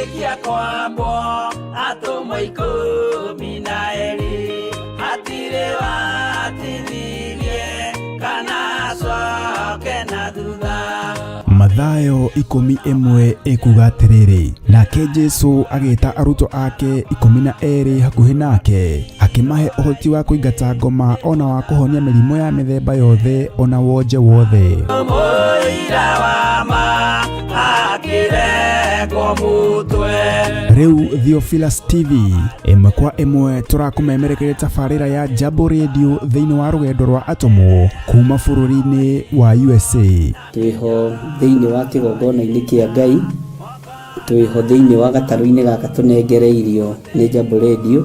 Arĩkia kwambwo atũmwo 12 hatirĩ watithirie kana acoke na thutha. Mathayo 11 ĩkuga atĩrĩrĩ, nake Jesu agĩta arutwo ake 12 hakuhĩ nake, akĩmahe ũhoti wa kũingata ngoma ona wa kũhonia mĩrimũ ya mĩthemba yothe ona wonje wothe. Mũira wa ma akĩrengwo mũtwe. Rĩu Theophilus TV ĩmwe kwa ĩmwe tũrakũmemerekeria tabarĩra ya Jambo Radio thĩinĩ wa rũgendo rwa atũmwo kuma bũrũri-inĩ wa USA. Twĩho thĩinĩ wa kĩgongona-inĩ kĩa Ngai, twĩho thĩinĩ wa gatarũ-inĩ gaka tũnengereirio nĩ Jambo Radio.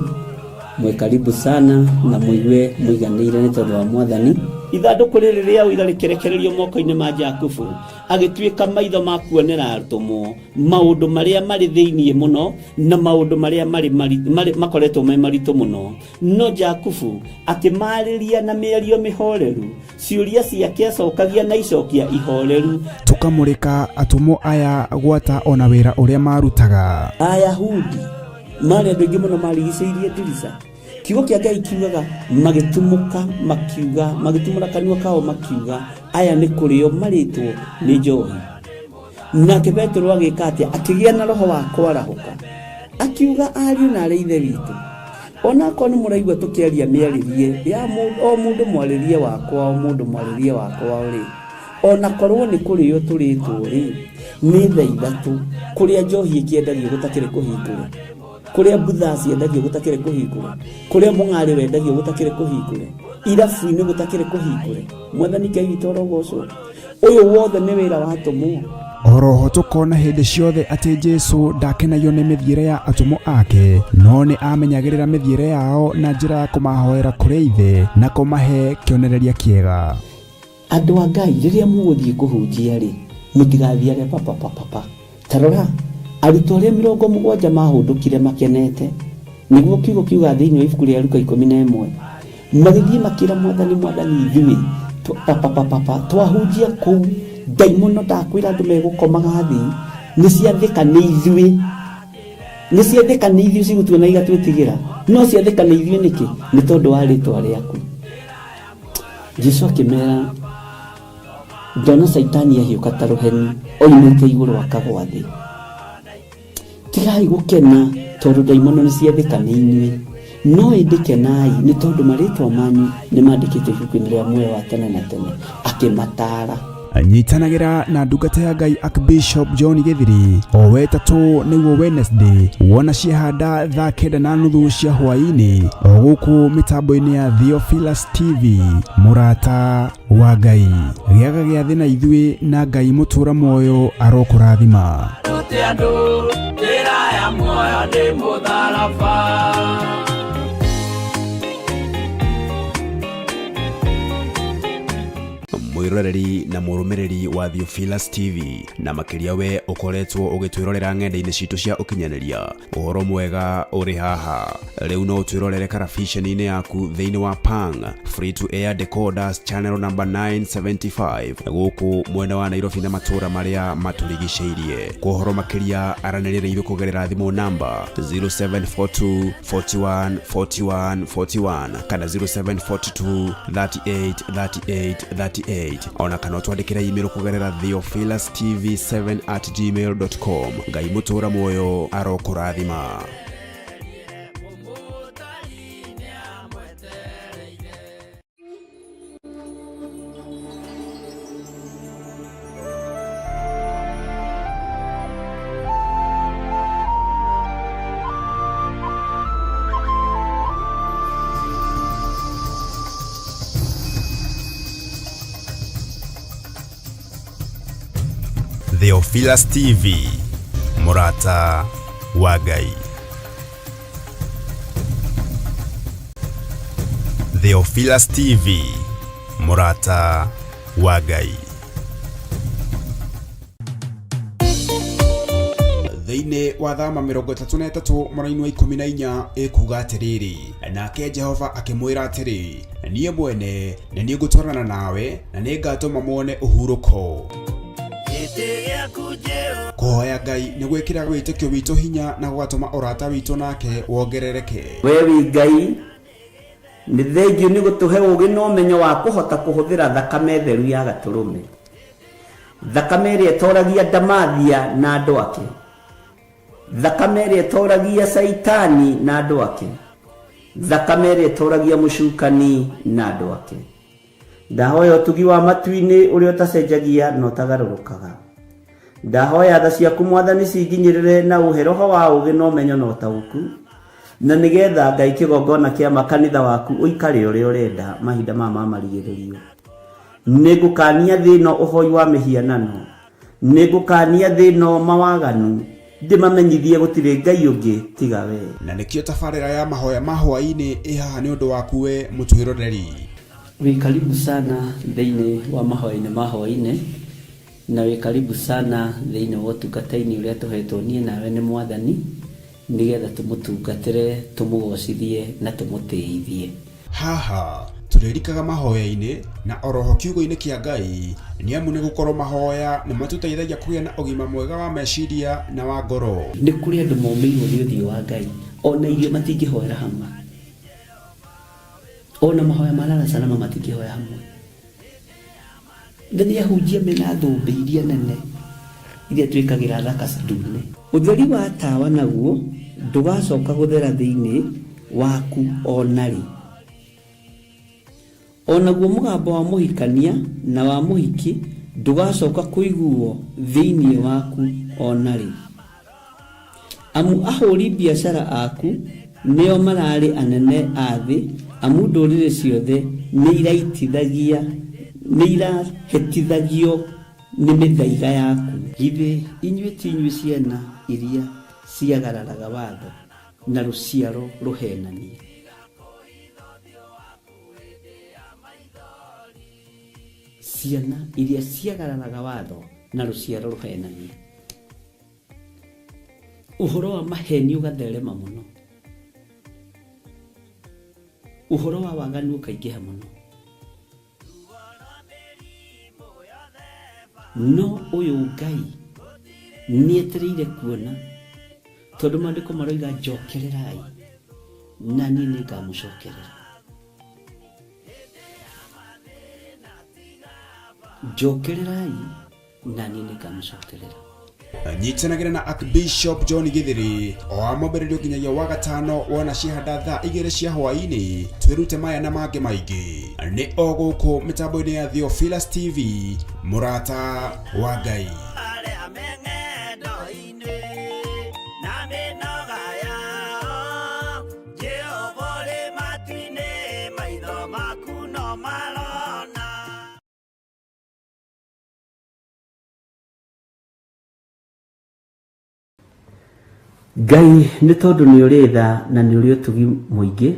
Mwĩ karibu sana na mũigue mũiganĩire nĩ tondũ wa Mwathani. Ithandũkũ rĩrĩ rĩa ũira rĩkĩrekererio moko-inĩ ma Jakubu, agĩtuĩka maitho ma kuonera atũmwo maũndũ marĩa marĩ thĩinĩ mũno na maũndũ marĩa marĩ makoretwo me maritũ mũno. No Jakubu akĩmarĩria na mĩario mĩhoreru, ciũria ciake acokagia na icokia ihoreru. Tũkamũrĩka atũmwo aya gwata ona wĩra ũrĩa marutaga. Ayahudi marĩ andũ aingĩ mũno marigicĩirie ndirica. Kiugo kĩa Ngai kiugaga magĩtumũka makiuga, magĩtumũra kanua kao makiuga, aya nĩ kũrĩo marĩtwo nĩ njohi. Nake Petero agĩka atĩa? Akĩgĩa na roho wa kwarahũka, akiuga, ariũ na arĩ ithe witũ, onakorwo nĩ mũraigua tũkĩaria mĩarĩrie ya o mũndũ mwarĩrie wakwa, o mũndũ mwarĩrie wakwa rĩ, onakorwo nĩ kũrĩo tũrĩtwo rĩ, nĩ thaa ithatũ kũrĩa njohi ĩkĩendagio gũtakĩrĩ kũhingũre, kũrĩa mbutha ciendagio gũtakĩrĩ kũhingũre, kũrĩa mũng'arĩ wendagio gũtakĩrĩ kũhingũre, irabu-inĩ gũtakĩrĩ kũhingũre. Mwathani Ngai witũ arogocwo. Ũyũ wothe nĩ wĩra wa atũmwo. Oroho tũkona hĩndĩ ciothe atĩ Jesu ndakenagio nĩ mĩthiĩre ya atũmwo ake, no nĩ amenyagĩrĩra mĩthiĩre yao na njĩra ya kũmahoera kũrĩ Ithe na kũmahe kĩonereria kĩega. Andũ a Ngai, rĩrĩa mũgũthiĩ kũhunjia rĩ, mũtigathiage papapapapa. Ta rora, arutwo arĩa 70 mahũndũkire makenete, nĩguo kiugo kiuga thĩinĩ wa ibuku rĩa Luka 11, magĩthiĩ makĩra Mwathani, Mwathani, ithuĩ papapapapa twahunjia kũu, ndaimono ndakwĩra andũ megũkomaga thĩ, nĩ ciathĩka nĩ ithuĩ, nĩ ciathĩka nĩ ithuĩ cigũtuona igatwĩtigĩra, no ciathĩka nĩ ithuĩ nĩkĩ? Nĩ tondũ wa rĩtwa rĩaku. Jesu akĩmera, ndona Caitani ahiũka ta rũheni oimĩte igũrũ akagwa thĩ. Tigai gũkena tondũ ndaimono nĩ ciathĩka nĩ inyuĩ, no ĩndĩ kenai nĩ tondũ marĩtwa manyu nĩ mandĩkĩtwo ibuku-inĩ rĩa muoyo wa tene na tene. Akĩmataara. Nyitanagĩra na ndungata ya Ngai Archbishop John Gĩthiri o wetatũ nĩguo Wednesday wona ciahanda thaa 9:30 cia hwaĩ-inĩ o gũkũ mĩtambo-inĩ ya Theophilus TV. Mũrata wa Ngai, gĩaga gĩathĩ na ithuĩ na Ngai mũtũra muoyo arokũrathima. Rute andũ njĩra ya muoyo nĩ mũtharaba. Mwĩroreri na mũrũmĩrĩri wa Theophilus TV, na makĩria we ũkoretwo ũgĩtwĩrorera ng'enda-inĩ citũ cia ũkinyanĩria, ũhoro mwega ũrĩ haha. Rĩu no ũtwĩrorere karabiceni-inĩ yaku thĩinĩ wa Pang Free to Air Decoders channel number 975 gũkũ mwena wa Nairobi na matũũra marĩa matũrigicĩirie. Kwa ũhoro makĩria aranĩria na ithuĩ kũgerera thimũ namba 0742 41 41 41 kana 0742 38 38 38, ona kana ũtwandĩkĩre email kũgerera theophilustv7@gmail.com. Ngai mũtũra muoyo arokũrathima. Theophilus TV, mũrata wa Ngai. Theophilus TV, mũrata wa Ngai. Thĩinĩ wa thama 33 mũraini wa 14 ĩkuga atĩrĩrĩ, nake Jehova akĩmwĩra atĩrĩ, niĩ mwene nĩ niĩ ngũtwarana nawe na nĩ ngatũma muone ũhurũko. Gĩtĩ gĩaku Jehova. Kũhoya Ngai nĩ gwĩkĩraga wĩtĩkio witũ hinya na gũgatũma ũrata witũ nake wongerereke. We wĩ Ngai, nĩ thengiũ nĩ gũtũhe ũũgĩ na ũmenyo wa kũhota kũhũthĩra thakame theru ya gatũrũme, thakame ĩrĩa ĩtoragia ndamathia na andũ ake, thakame ĩrĩa ĩtoragia caitani na andũ ake, thakame ĩrĩa ĩtoragia mũcukani na andũ ake. Ndahoya ũtugi wa matu-inĩ ũrĩa ũtacenjagia na ũtagarũrũkaga. Ndahoya tha ciaku Mwathani cinginyĩrĩre na ũhe roho wa ũũgĩ na ũmenyo na ũtaũku, na nĩgetha Ngai kĩgongona kĩa makanitha waku ũikare ũrĩa ũrenda mahinda maya ma marigĩrĩrio. Nĩngũkania thĩ ĩno ũhoi wa mĩhianano, nĩngũkania thĩ ĩno mawaganu, ndĩmamenyithie gũtirĩ Ngai ũngĩ tiga we. Na nĩkĩo tabarĩra ya mahoya ma hwaĩ-inĩ ĩ haha nĩ ũndũ waku we mũtwĩroreri. Wĩ karibu sana thĩinĩ wa mahoya-inĩ ma hwaĩ-inĩ, na wĩ karibu sana thĩinĩ wa ũtungata-inĩ ũrĩa tũhetwo niĩ nawe nĩ Mwathani, nĩgetha tũmũtungatĩre, tũmũgocithie na tũmũtĩithie. Haha tũrĩrikaga mahoya-inĩ na oroho kiugo-inĩ kĩa Ngai, nĩ amu nĩ gũkorwo mahoya nĩ matũteithagia kũgĩa na ũgima mwega wa meciria na wa ngoro. Nĩ kũrĩ andũ momĩirwo nĩ ũthiũ wa Ngai, ona irio matingĩhoera hamwe, ona mahoya ma lala salama matingĩhoya hamwe. Na nĩ ahunjia mena thũmbĩ iria nene iria twĩkagĩra thaka ndune. Ũtheri wa tawa naguo ndũgacoka gũthera thĩinĩ waku ona rĩ. Onaguo mũgambo wa mũhikania na wa mũhiki ndũgacoka kũiguo thĩinĩ waku ona rĩ. Amu ahũri biacara aku nĩo mararĩ anene a thĩ, amu ndũrĩrĩ ciothe nĩ irahĩtithagio nĩ mĩthaiga yaku. Githĩ inyuĩ ti inyuĩ ciana iria ciagararaga watho na rũciaro rũhenania? Ciana iria ciagararaga watho na rũciaro rũhenania. Ũhoro wa maheni ũgatherema mũno, ũhoro wa waganu ũkaingĩha mũno. No ũyũ Ngai nĩetereire kuona, tondũ maandĩko maroiga njokererai na niĩ nĩngamũcokerera. Njokererai na niĩ nĩngamũcokerera. Nyitanagĩra na Archbishop John Githiri o wa mwambĩrĩrio nginyagia wa gatano wona ciahanda thaa 2 cia hwaĩ-inĩ, twĩrute maya na mangĩ maingĩ. Nĩ o gũkũ mĩtambo-inĩ ya Theophilus TV, mũrata wa Ngai. Arĩa me ng'endo-inĩ na mĩnoga yao, Jehova ũrĩ matu-inĩ, maitho maku no marona. Ngai nĩ tondũ nĩ ũrĩ tha na nĩ ũrĩ ũtugi mũingĩ,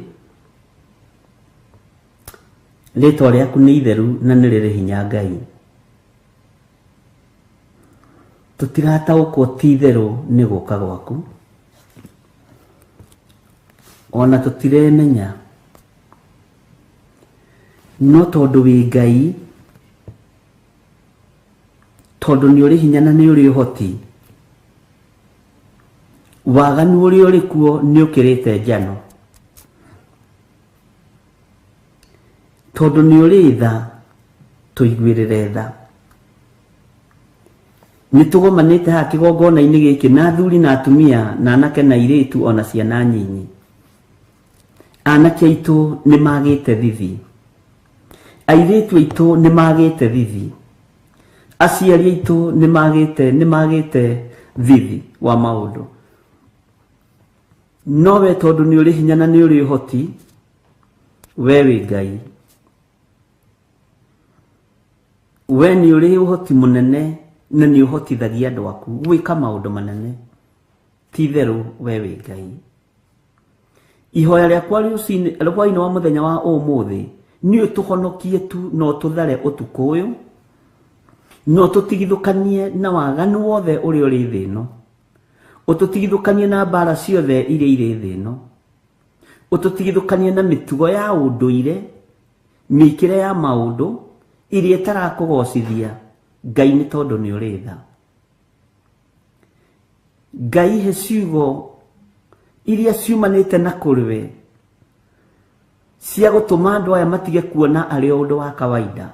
rĩtwa rĩaku nĩ itheru na nĩ rĩrĩ hinya Ngai. Tũtirataũkwo ti itherũ nĩ gũka gwaku, ona tũtiremenya, no tondũ wĩ Ngai, tondũ nĩ ũrĩ hinya na nĩ ũrĩ ũhoti, waganu ũrĩa ũrĩ kuo nĩ ũkĩrĩte njano. Tondũ nĩ ũrĩ tha, tũiguĩrĩre tha. Nĩ tũgomanĩte haha kĩgongona-inĩ gĩkĩ na athuri na atumia na anake na airĩtu ona ciana nyinyi. Anake aitũ nĩ magĩte thithi, airĩtu aitũ nĩ magĩte thithi, aciari aitũ nĩ magĩte thithi wa maũndũ. No we tondũ nĩ ũrĩ hinya na nĩ ũrĩ ũhoti, we wĩ Ngai. We nĩ ũrĩ ũhoti mũnene na nĩ ũhotithagia andũ aku gwĩka maũndũ manene. Ti itherũ we wĩ Ngai. Ihoya rĩakwa rũcinĩ hwaĩ-inĩ wa mũthenya wa ũmũthĩ nĩ ũtũhonokie tu na ũtũthare ũtukũ ũyũ, na ũtũtigithũkanie na waganu wothe ũrĩa ũrĩ thĩ ĩno, ũtũtigithũkanie na mbara ciothe iria irĩ thĩ ĩno, ũtũtigithũkanie na mĩtugo ya ũndũire, mĩkĩre ya maũndũ iria ĩtarakũgocithia. Ngai nĩ tondũ nĩ ũrĩ tha. Ngai he ciugo iria ciumanĩte na kũrĩ we cia gũtũma andũ aya matige kuona arĩ o ũndũ wa kawaida,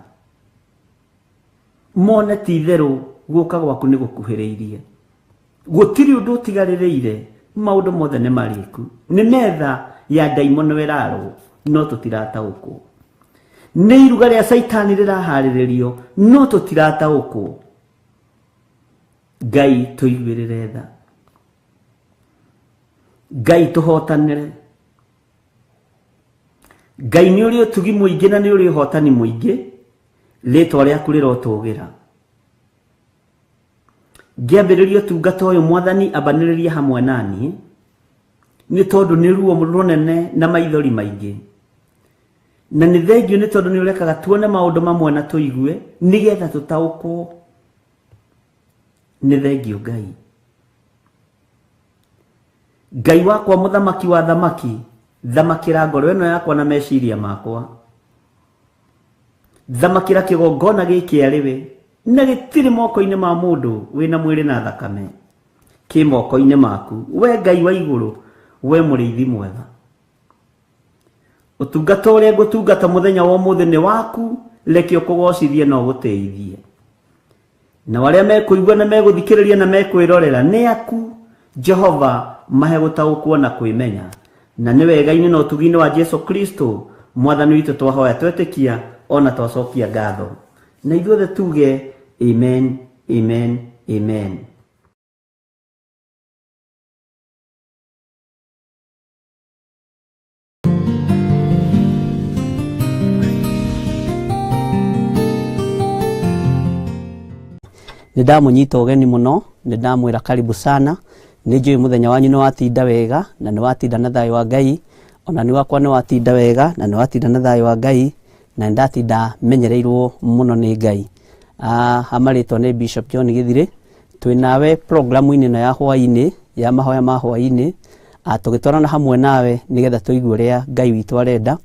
mone ti itherũ gũka gwaku nĩ gũkuhĩrĩirie. Gũtirĩ ũndũ ũtigarĩrĩire, maũndũ mothe nĩ marĩku. Nĩ metha ya ndaimono ĩrarwo, no tũtirataũkwo. Nĩ iruga rĩa caitani rĩraharĩrĩrio, no tũtirataũkwo. Ngai tũiguĩrĩre tha, Ngai tũhotanĩre. Ngai nĩ ũrĩ ũtugi mũingĩ na nĩ ũrĩ ũhotani mũingĩ, rĩtwa rĩaku rĩrotũgĩra. Ngĩambĩrĩria ũtungata ũyũ, Mwathani ambanĩrĩria hamwe na niĩ, nĩ tondũ nĩ ruo rũnene na maithori maingĩ. Na nĩ thengio nĩ tondũ nĩ ũrekaga tuone maũndũ mamwe na tũigue nĩgetha tũtaũkwo. Nĩ thengio Ngai. Ngai wakwa, mũthamaki wa thamaki, thamakĩra ngoro ĩno yakwa na meciria makwa. Thamakĩra kĩgongona gĩkĩ arĩ we, na gĩtirĩ moko-inĩ ma mũndũ wĩna mwĩrĩ na thakame, kĩ moko-inĩ maku, we Ngai wa igũrũ, we mũrĩithi mwega. Ũtungata ũrĩa ngũtungata mũthenya wa ũmũthĩ nĩ waku, reke ũkũgocithie na ũgũtĩithie. Na arĩa mekũigua na megũthikĩrĩria na mekwĩrorera nĩ aku, Jehova, mahe gũtaũkwo na kwĩmenya. Na nĩ wega-inĩ na ũtugi-inĩ wa Jesu Kristo Mwathani witũ twahoya twetĩkia ona twacokia ngatho. Na ithuothe tuge amen, amen, amen. Nĩ ndamũnyita ũgeni mũno, nĩ ndamwĩra karibu sana. Nĩ njũĩ mũthenya wanyu nĩ watinda wega na nĩ watinda na thayũ wa Ngai. Ona nĩ wakwa nĩ watinda wega na nĩ watinda na thayũ wa Ngai, na nĩ ndatinda menyereirwo mũno nĩ Ngai. Hamarĩtwa nĩ Bishop John Gĩthirĩ. Twĩ nawe programu-inĩ ĩno ya hwaĩ-inĩ ya mahoya ma hwaĩ-inĩ, tũgĩtwarana hamwe nawe nĩgetha tũigue ũrĩa Ngai witũ arenda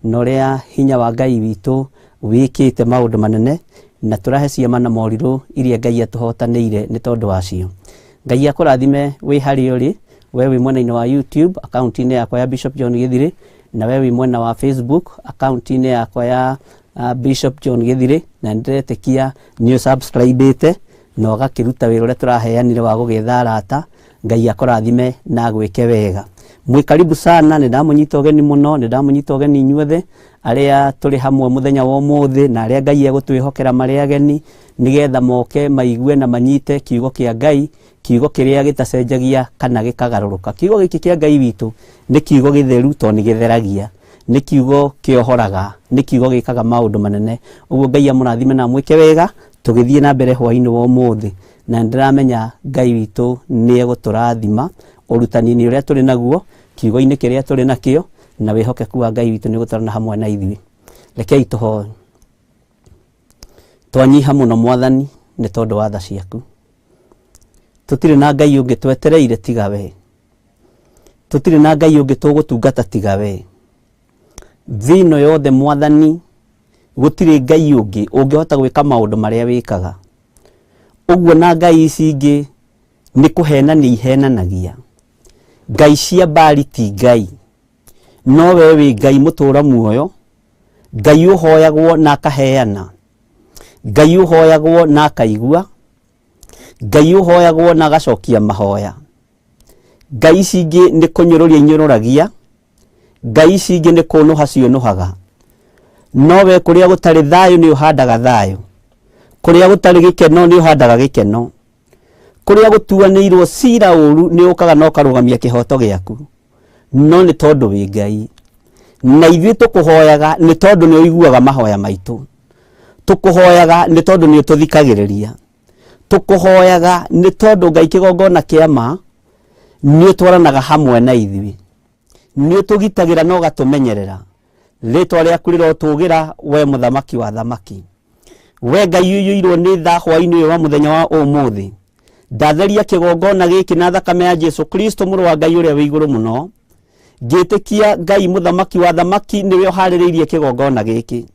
na ũrĩa hinya wa Ngai witũ wĩkĩte maũndũ manene, na tũrahe ciama na morirũ iria Ngai atũhotanĩire nĩ tondũ wacio. Ngai akũrathime wĩ harĩa ũrĩ, we wĩ mwena-inĩ wa YouTube akaunti-inĩ yakwa ya Bishop John Gĩthirĩ, na we wĩ mwena wa Facebook akaunti-inĩ yakwa ya Bishop John Gĩthirĩ, na nĩndĩretĩkia nĩ ũsubscribĩte na ũgakĩruta wĩra ũrĩa tũraheanire wa gũgĩetha arata. Ngai akũrathime na agwĩke wega. Mwĩ karibu sana, nĩ ndamũnyita ũgeni mũno, nĩ ndamũnyita ũgeni inyuothe arĩa tũrĩ hamwe mũthenya wa ũmũthĩ, na arĩa Ngai egũtwĩhokera marĩ ageni nĩgetha moke maigue na manyite kiugo kĩa Ngai, kiugo kĩrĩa gĩtacenjagia kana gĩkagarũrũka. Kiugo gĩkĩ kĩa Ngai witũ nĩ kiugo gĩtheru tondũ nĩ gĩtheragia, nĩ kiugo kĩohoraga, nĩ kiugo gĩkaga maũndũ manene. Ũguo Ngai amũrathime na amwĩke wega tũgĩthiĩ na mbere hwaĩ-inĩ wa ũmũthĩ, na nĩndĩramenya Ngai witũ nĩ egũtũrathima ũrutani-inĩ ũrĩa tũrĩ naguo, kiugo-inĩ kĩrĩa tũrĩ nakĩo, na wĩhokeku wa Ngai witũ nĩ ũgũtwarana hamwe na ithuĩ. Rekei tũhoe. Twanyiha mũno Mwathani nĩ tondũ wa tha ciaku. Tũtirĩ na Ngai ũngĩ twetereire tiga we. Tũtirĩ na Ngai ũngĩ tũgũtungata tiga we. Thĩ ĩno yothe Mwathani gũtirĩ Ngai ũngĩ ũngĩhota gwĩka maũndũ marĩa wĩkaga. Ũguo na ngai ici ingĩ nĩ kũhenania ihenanagia. Ngai cia Baali ti Ngai, no we wĩ Ngai mũtũra muoyo, Ngai ũhoyagwo na akaheana, Ngai ũhoyagwo na akaigua, Ngai ũhoyagwo na agacokia mahoya. Ngai ici ingĩ nĩ kũnyũrũria inyũrũragia, Ngai ici ingĩ nĩ kũnũha ciũnũhaga. No we kũrĩa gũtarĩ thayũ nĩ ũhandaga thayũ, kũrĩa gũtarĩ gĩkeno nĩ ũhandaga gĩkeno, kũrĩa gũtuanĩirwo cira ũru nĩ ũkaga na ũkarũgamia kĩhoto gĩaku. No nĩ tondũ wĩ Ngai, na ithuĩ tũkũhoyaga nĩ tondũ nĩ ũiguaga mahoya maitũ. Tũkũhoyaga nĩ tondũ nĩ ũtũthikagĩrĩria. Tũkũhoyaga nĩ tondũ Ngai kĩgongona kĩa ma nĩ ũtwaranaga hamwe na ithuĩ, nĩ ũtũgitagĩra na ũgatũmenyerera. Rĩtwa rĩaku rĩrotũgĩra, we mũthamaki wa thamaki. We Ngai ũiyũirwo nĩ tha hwaĩ-inĩ ũyũ wa mũthenya wa ũmũthĩ, ndatheria kĩgongona gĩkĩ na thakame ya Jesu Kristo mũrũ wa Ngai ũrĩa wĩ igũrũ mũno. Ngĩtĩkia Ngai mũthamaki wa thamaki nĩwe ũharĩrĩirie kĩgongona gĩkĩ.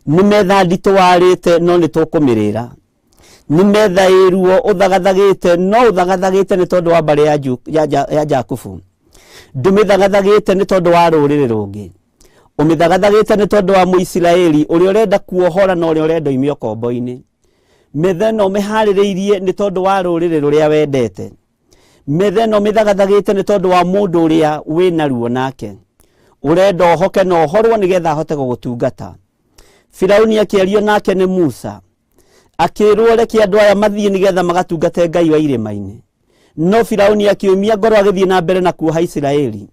Nĩ metha nditũ warĩte no nĩ tũkũmĩrĩra. Nĩ metha ĩruo ũthagathagĩte, no ũthagathagĩte nĩ tondũ wa mbarĩ ya Jakubu. Ndũmĩthagathagĩte nĩ tondũ wa rũrĩrĩ rũngĩ, ũmĩthagathagĩte nĩ tondũ wa Mũisiraeli ũrĩa ũrenda kuohora na ũrĩa ũrenda oime ũkombo-inĩ. Metha ĩno ũmĩharĩrĩirie nĩ tondũ wa rũrĩrĩ rũrĩa wendete. Metha ĩno ũmĩthagathagĩte nĩ tondũ wa mũndũ ũrĩa wĩna ruo nake, ũrenda ohoke na ohorwo nĩgetha ahote gũgũtungata. Firauni akĩario nake nĩ Musa, akĩrwo reke andũ aya mathiĩ nĩgetha magatungate Ngai wa irĩma-inĩ. No Firauni akĩũmia ngoro agĩthiĩ na mbere na kuoha Isiraeli.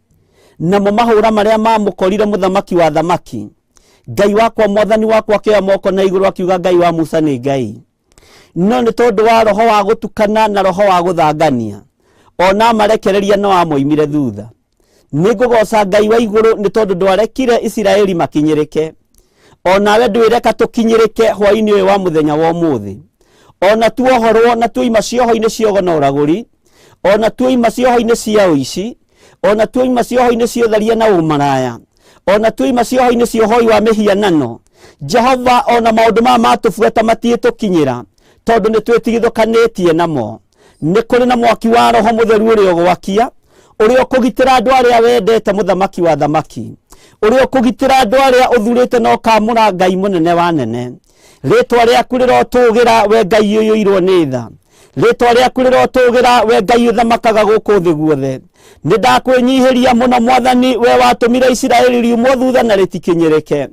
Namo mahũra marĩa mamũkorire mũthamaki wa thamaki, Ngai wakwa mwathani wakwa akĩoya moko na igũrũ akiuga Ngai wa Musa nĩ Ngai. No nĩ tondũ wa roho wa gũtukana na roho wa gũthangania, ona amarekereria no amoimire thutha. Nĩ ngũgooca Ngai wa igũrũ nĩ tondũ ndwarekire Isiraeli makinyĩrĩke. Onawe ndwĩreka tũkinyĩrĩke hwainĩ ũyũ wa mũthenya wa ũmũthĩ. Ona tuohorwo na tuoima cioho-inĩ cia ũgo na ũragũri, ona tuoima cioho-inĩ cia ũici, ona tuoima cioho-inĩ cia ũtharia na ũmaraya, ona tuoima cioho-inĩ cia ũhoi wa mĩhianano, Jehova ona maũndũ maya matũbuata matiĩtũkinyĩra, tondũ nĩ twĩtigithũkanĩtie namo. Nĩ kũrĩ na mwaki wa roho mũtheru ũrĩa ũgwakia, ũrĩa ũkũgitĩra andũ arĩa wendete, mũthamaki wa thamaki, ũrĩa ũkũgitĩra andũ arĩa ũthurĩte na ũkamũra Ngai mũnene wa nene. Rĩtwa rĩaku rĩrotũgĩra, we Ngai ũiyũirwo nĩ tha. Rĩtwa rĩaku rĩrotũgĩra, we Ngai ũthamakaga gũkũ thĩ guothe. Nĩ ndakwĩnyihĩria mũno mwathani, we watũmire Isiraeli riumwo thutha na rĩtikinyĩrĩke.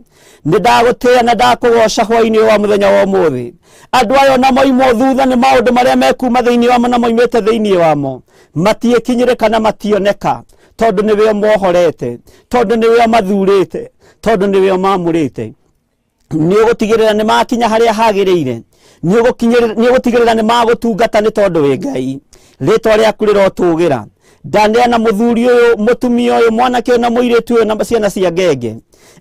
Nĩ ndagũtĩĩa na ndakũgoca hwainĩ ũyũ wa mũthenya wa ũmũthĩ. Andũ aya ona moimwo thutha nĩ maũndũ marĩa mekuma thĩinĩ wamo na moimĩte thĩinĩ wamo, matiĩkinyĩrĩka na mationeka, tondũ nĩwe ũmohorete, tondũ nĩwe ũmathurĩte, tondũ nĩwe ũmamũrĩte. Nĩ ũgũtigĩrĩra nĩ makinya harĩa hagĩrĩire, nĩ ũgũtigĩrĩra nĩ magũtungata nĩ tondũ wĩ Ngai. Rĩtwa rĩaku rĩrotũgĩra. Ndaneana mũthuri ũyũ, mũtumia ũyũ, mwanake ũyũ na mũirĩtu ũyũ na ciana cia ngenge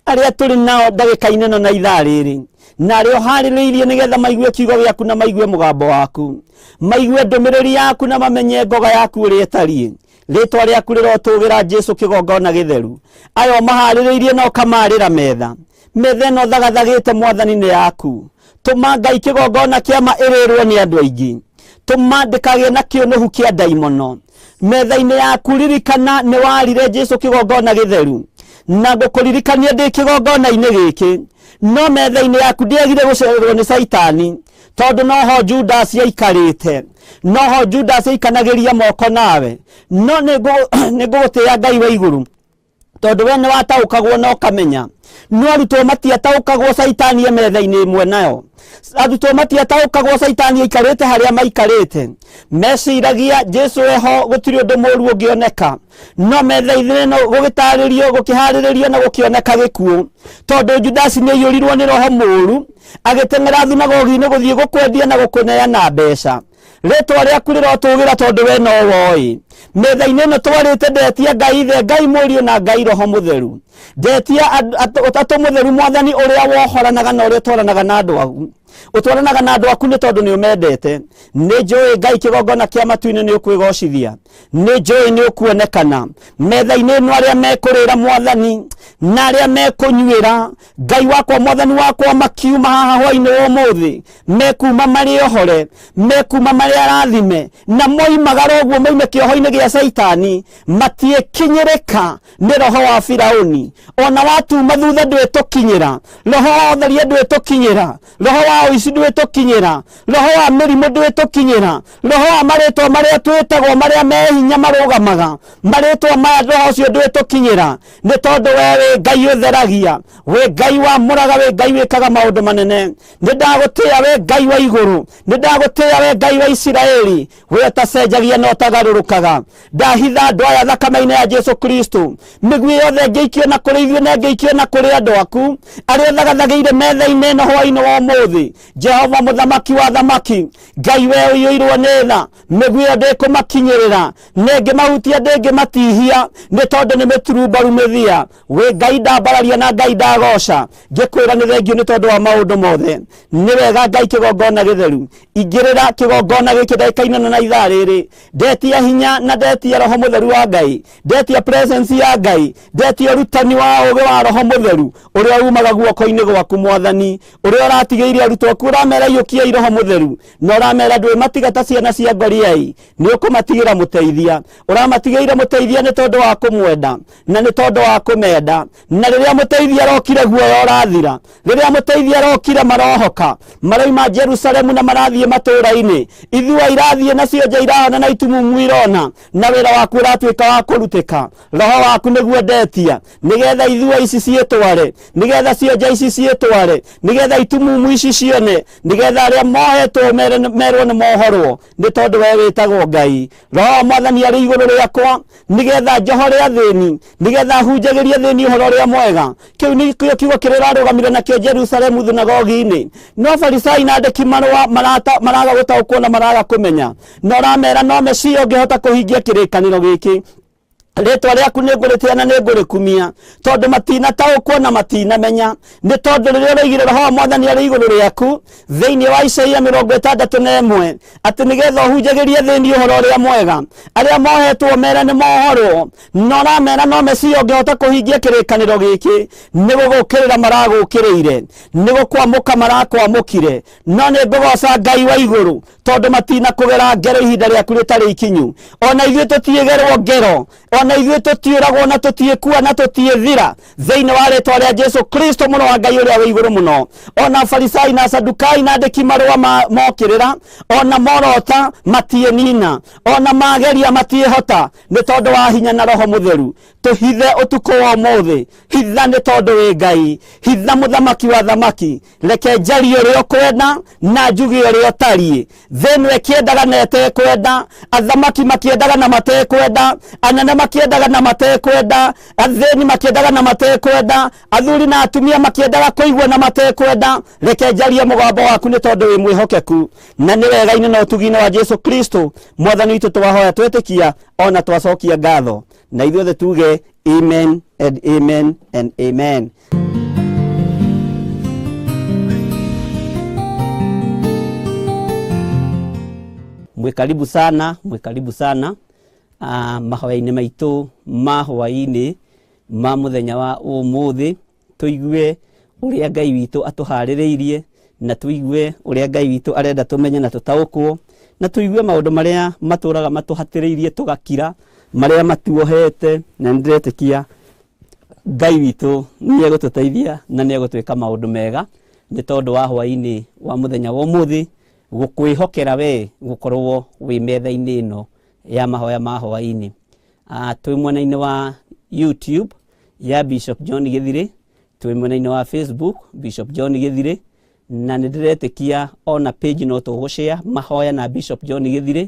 arĩa tũrĩ nao ndagĩka-inĩ ĩno na ithaa rĩrĩ, na arĩa ũharĩrĩirie nĩgetha maigue kiugo gĩaku na maigue mũgambo waku, maigue ndũmĩrĩri yaku na mamenye ngoga yaku ũrĩa ĩtariĩ. Rĩtwa rĩaku rĩrotũgĩra, Jesu kĩgongona gĩtheru. Aya ũmaharĩrĩirie na ũkamarĩra metha, metha ĩno thagathagĩte mwathani nĩ yaku. Tũma Ngai kĩgongona kĩama ĩrĩrwo nĩ andũ aingĩ, tũma ndĩkagĩe na kĩũnũhu kĩa ndaimono. Metha-inĩ yaku ririkana nĩ warire Jesu kĩgongona gĩtheru, na ngũkũririkania ndĩ kĩgongona-inĩ gĩkĩ. No metha-inĩ yaku ndĩagire gũcererwo nĩ Caitani, tondũ noho Judas aikarĩte, noho Judas aikanagĩria moko nawe. No nĩ ngũgũtĩĩa Ngai wa igũrũ, tondũ we nĩ wataũkagwo na ũkamenya. No arutwo matiataũkagwo Caitani e metha-inĩ ĩmwe nayo. Arutwo matiataũkagwo Caitani aikarĩte harĩa maikarĩte. Meciragia Jesu eho gũtirĩ ũndũ mũru ũngĩoneka. No metha-inĩ ĩno gũgĩtarĩrio, gũkĩharĩrĩrio na gũkĩoneka gĩkuũ, tondũ Judasi nĩ aiyũrirwo nĩ roho mũru, agĩteng'era thunagogi-inĩ gũthiĩ gũkwendia na gũkũneana mbeca. Rĩtwa rĩaku rĩrotũgĩra, tondũ we no woĩ. Metha-inĩ ĩno twarĩte, ndetia Ngai Ithe, Ngai Mũriũ na Ngai Roho Mũtheru. Ndetia Ũtatũ Mũtheru, mwathani ũrĩa wohoranaga na ũrĩa ũtwaranaga na andũ aku, ũtwaranaga na andũ aku nĩ tondũ nĩ ũmendete. Nĩ njũĩ Ngai kĩgongona kĩa matu-inĩ nĩ ũkwĩgocithia, nĩ njũĩ nĩ ũkuonekana metha-inĩ ĩno, arĩa mekũrĩra mwathani na arĩa mekũnyuĩra. Ngai wakwa, mwathani wakwa, makiuma haha hwainĩ wa ũmũthĩ mekuma marĩ ohore, mekuma marĩ arathime, na moimagara ũguo moime kĩoho-inĩ gĩa Caitani, matiĩkinyĩrĩka nĩ roho wa Firauni. Ona watuma thutha ndwĩtũkinyĩra, roho wa ũtharia ndwĩtũkinyĩra, roho wa ũici ndwĩtũkinyĩra, roho wa mĩrimũ ndwĩtũkinyĩra, roho wa marĩtwa marĩa twĩtagwo marĩa me hinya marũgamaga marĩtwa maya, roho ũcio ndwĩtũkinyĩra, nĩ tondũ we wĩ Ngai ũtheragia, wĩ Ngai wamũraga, wĩ Ngai wĩkaga maũndũ manene. Nĩ ndagũtĩĩa we Ngai wa igũrũ, nĩ ndagũtĩĩa we Ngai wa Isiraeli, we ũtacenjagia na ũtagarũrũkaga. Ndahitha andũ aya thakame-inĩ ya Jesu Kristo. Mĩguĩ yothe ĩngĩikio na kũrĩ ithuĩ na ĩngĩikio na kũrĩ andũ aku arĩa ũthagathagĩire metha-inĩ ĩno hwainĩ wa ũmũthĩ, Jehova mũthamaki wa thamaki, Ngai we ũiyũirwo nĩ tha, mĩguĩ ĩyo ndĩkũmakinyĩrĩra, na ĩngĩmahutia ndĩngĩmatihia, nĩ tondũ nĩ mĩturumbaru mĩthia. Wĩ Ngai ndambararia na Ngai ndagoca, ngĩkwĩra nĩ thengio nĩ tondũ wa maũndũ mothe. Nĩ wega Ngai kĩgongona gĩtheru, ingĩrĩra kĩgongona gĩkĩ ndagĩka-inĩ ĩno na ithaa rĩrĩ. Ndetia hinya na ndetia roho mũtheru wa Ngai, ndetia presence ya Ngai, ndetia ũrutani wa ũũgĩ wa roho mũtheru ũrĩa umaga guoko-inĩ gwaku mwathani, ũrĩa ũratigĩire arutwo. Arutwo aku ũramera iyũkiai roho mũtheru, na ũramera ndwĩmatiga ta ciana cia ngoriai, nĩ ũkũmatigĩra mũteithia. Ũramatigĩire mũteithia nĩ tondũ wa kũmwenda na nĩ tondũ wa kũmenda. Na rĩrĩa mũteithia arokire guoya ũrathira, rĩrĩa mũteithia arokire marohoka, maroima Jerusalemu na marathiĩ matũũra-inĩ, ithua irathiĩ nacio nja irahona na itumumu irona, na wĩra waku ũratuĩka wa kũrutĩka. Roho waku nĩguo ndetia, nĩgetha ithua ici ciĩtware, nĩgetha cionja ici ciĩtware, nĩgetha itumumu ici cione, nĩgetha arĩa mohetwo merwo nĩ mohorwo, nĩ tondũ we wĩtagwo Ngai. Roho wa Mwathani arĩ igũrũ rĩakwa, nĩgetha njohore athĩni, nĩgetha hunjagĩrie athĩni ũhoro ũrĩa mwega. Kĩu nĩkĩo kiugo kĩrĩa ũrarũgamire nakĩo Jerusalemu thunagogi-inĩ. No Farisai na andĩki marũa maraga gũtaũkwo na maraga kũmenya, na ũramera no Mesia ũngĩhota kũhingia kĩrĩkanĩro gĩkĩ. Rĩtwa rĩaku nĩ ngũrĩtĩa na nĩ ngũrĩkumia, tondũ matinataũkwo na matinamenya. Nĩ tondũ rĩrĩa ũroigire roho wa Mwathani arĩ igũrũ rĩaku thĩinĩ wa Isaia 61, atĩ nĩgetha ũhunjagĩrie thĩni ũhoro ũrĩa mwega, arĩa mohetwo mere nĩ mohorwo, na ũramera no Mesia ũngĩhota kũhingia kĩrĩkanĩro gĩkĩ. Nĩ gũgũkĩrĩra maragũkĩrĩire, nĩ gũkwamũka marakwamũkire, no nĩ ngũgoca Ngai wa igũrũ, tondũ matinakũgera ngero ihinda rĩaku rĩtarĩ ikinyu. Ona ithuĩ tũtiĩgerwo ngero, ona ithuĩ tũtiũragwo na tũtiĩkua na tũtiĩthira, thĩinĩ wa rĩtwa rĩa Jesu Kristo mũrũ wa Ngai ũrĩa wĩ igũrũ mũno. Ona Farisai na Sadukai na andĩki marũa mokĩrĩra, ona morota matiĩnina, ona mageria matiĩhota, nĩ tondũ wa hinya na roho mũtheru. Tũhithe ũtukũ wa ũmũthĩ, hitha nĩ tondũ wĩ Ngai, hitha mũthamaki wa thamaki. Reke njarie ũrĩa ũkwenda na njuge ũrĩa ũtariĩ. Thĩ ĩno ĩkĩendaga na ĩtekwenda, athamaki makĩendaga na matekwenda, anene makĩendaga na matekwenda, athĩni makĩendaga na matekwenda, athuri na atumia makĩendaga kũigua na matekwenda. Reke njarie mũgambo waku nĩ tondũ wĩ mwĩhokeku, na nĩ wega-inĩ na ũtugi-inĩ wa Jesu Kristo Mwathani witũ twahoya twetĩkia ona twacokia ngatho, na ithuothe tuge amen and amen and amen. Mwĩ karibu sana, mwĩ karibu sana mahoya-inĩ maitũ ma hwaĩ-inĩ ma mũthenya wa ũmũthĩ, tũigue ũrĩa Ngai witũ atũharĩrĩirie, na tũigue ũrĩa Ngai witũ arenda tũmenye na tũtaũkwo, na tũigue maũndũ marĩa matũraga matũhatĩrĩirie tũgakira, marĩa matuohete, na nĩndĩretĩkia Ngai witũ nĩ egũtũteithia na nĩ egũtwĩka maũndũ mega, nĩ tondũ wa hwaĩ-inĩ wa mũthenya wa ũmũthĩ gũkwĩhokera we gũkorwo wĩ metha-inĩ ĩno ya mahoya ma hwaĩ-inĩ. Twĩ mwena-inĩ wa YouTube ya Bishop John Gĩthirĩ, twĩ mwena-inĩ wa Facebook Bishop John Gĩthirĩ, na nĩ ndĩretĩkia ona page no tũgũshare mahoya na Bishop John Gĩthirĩ,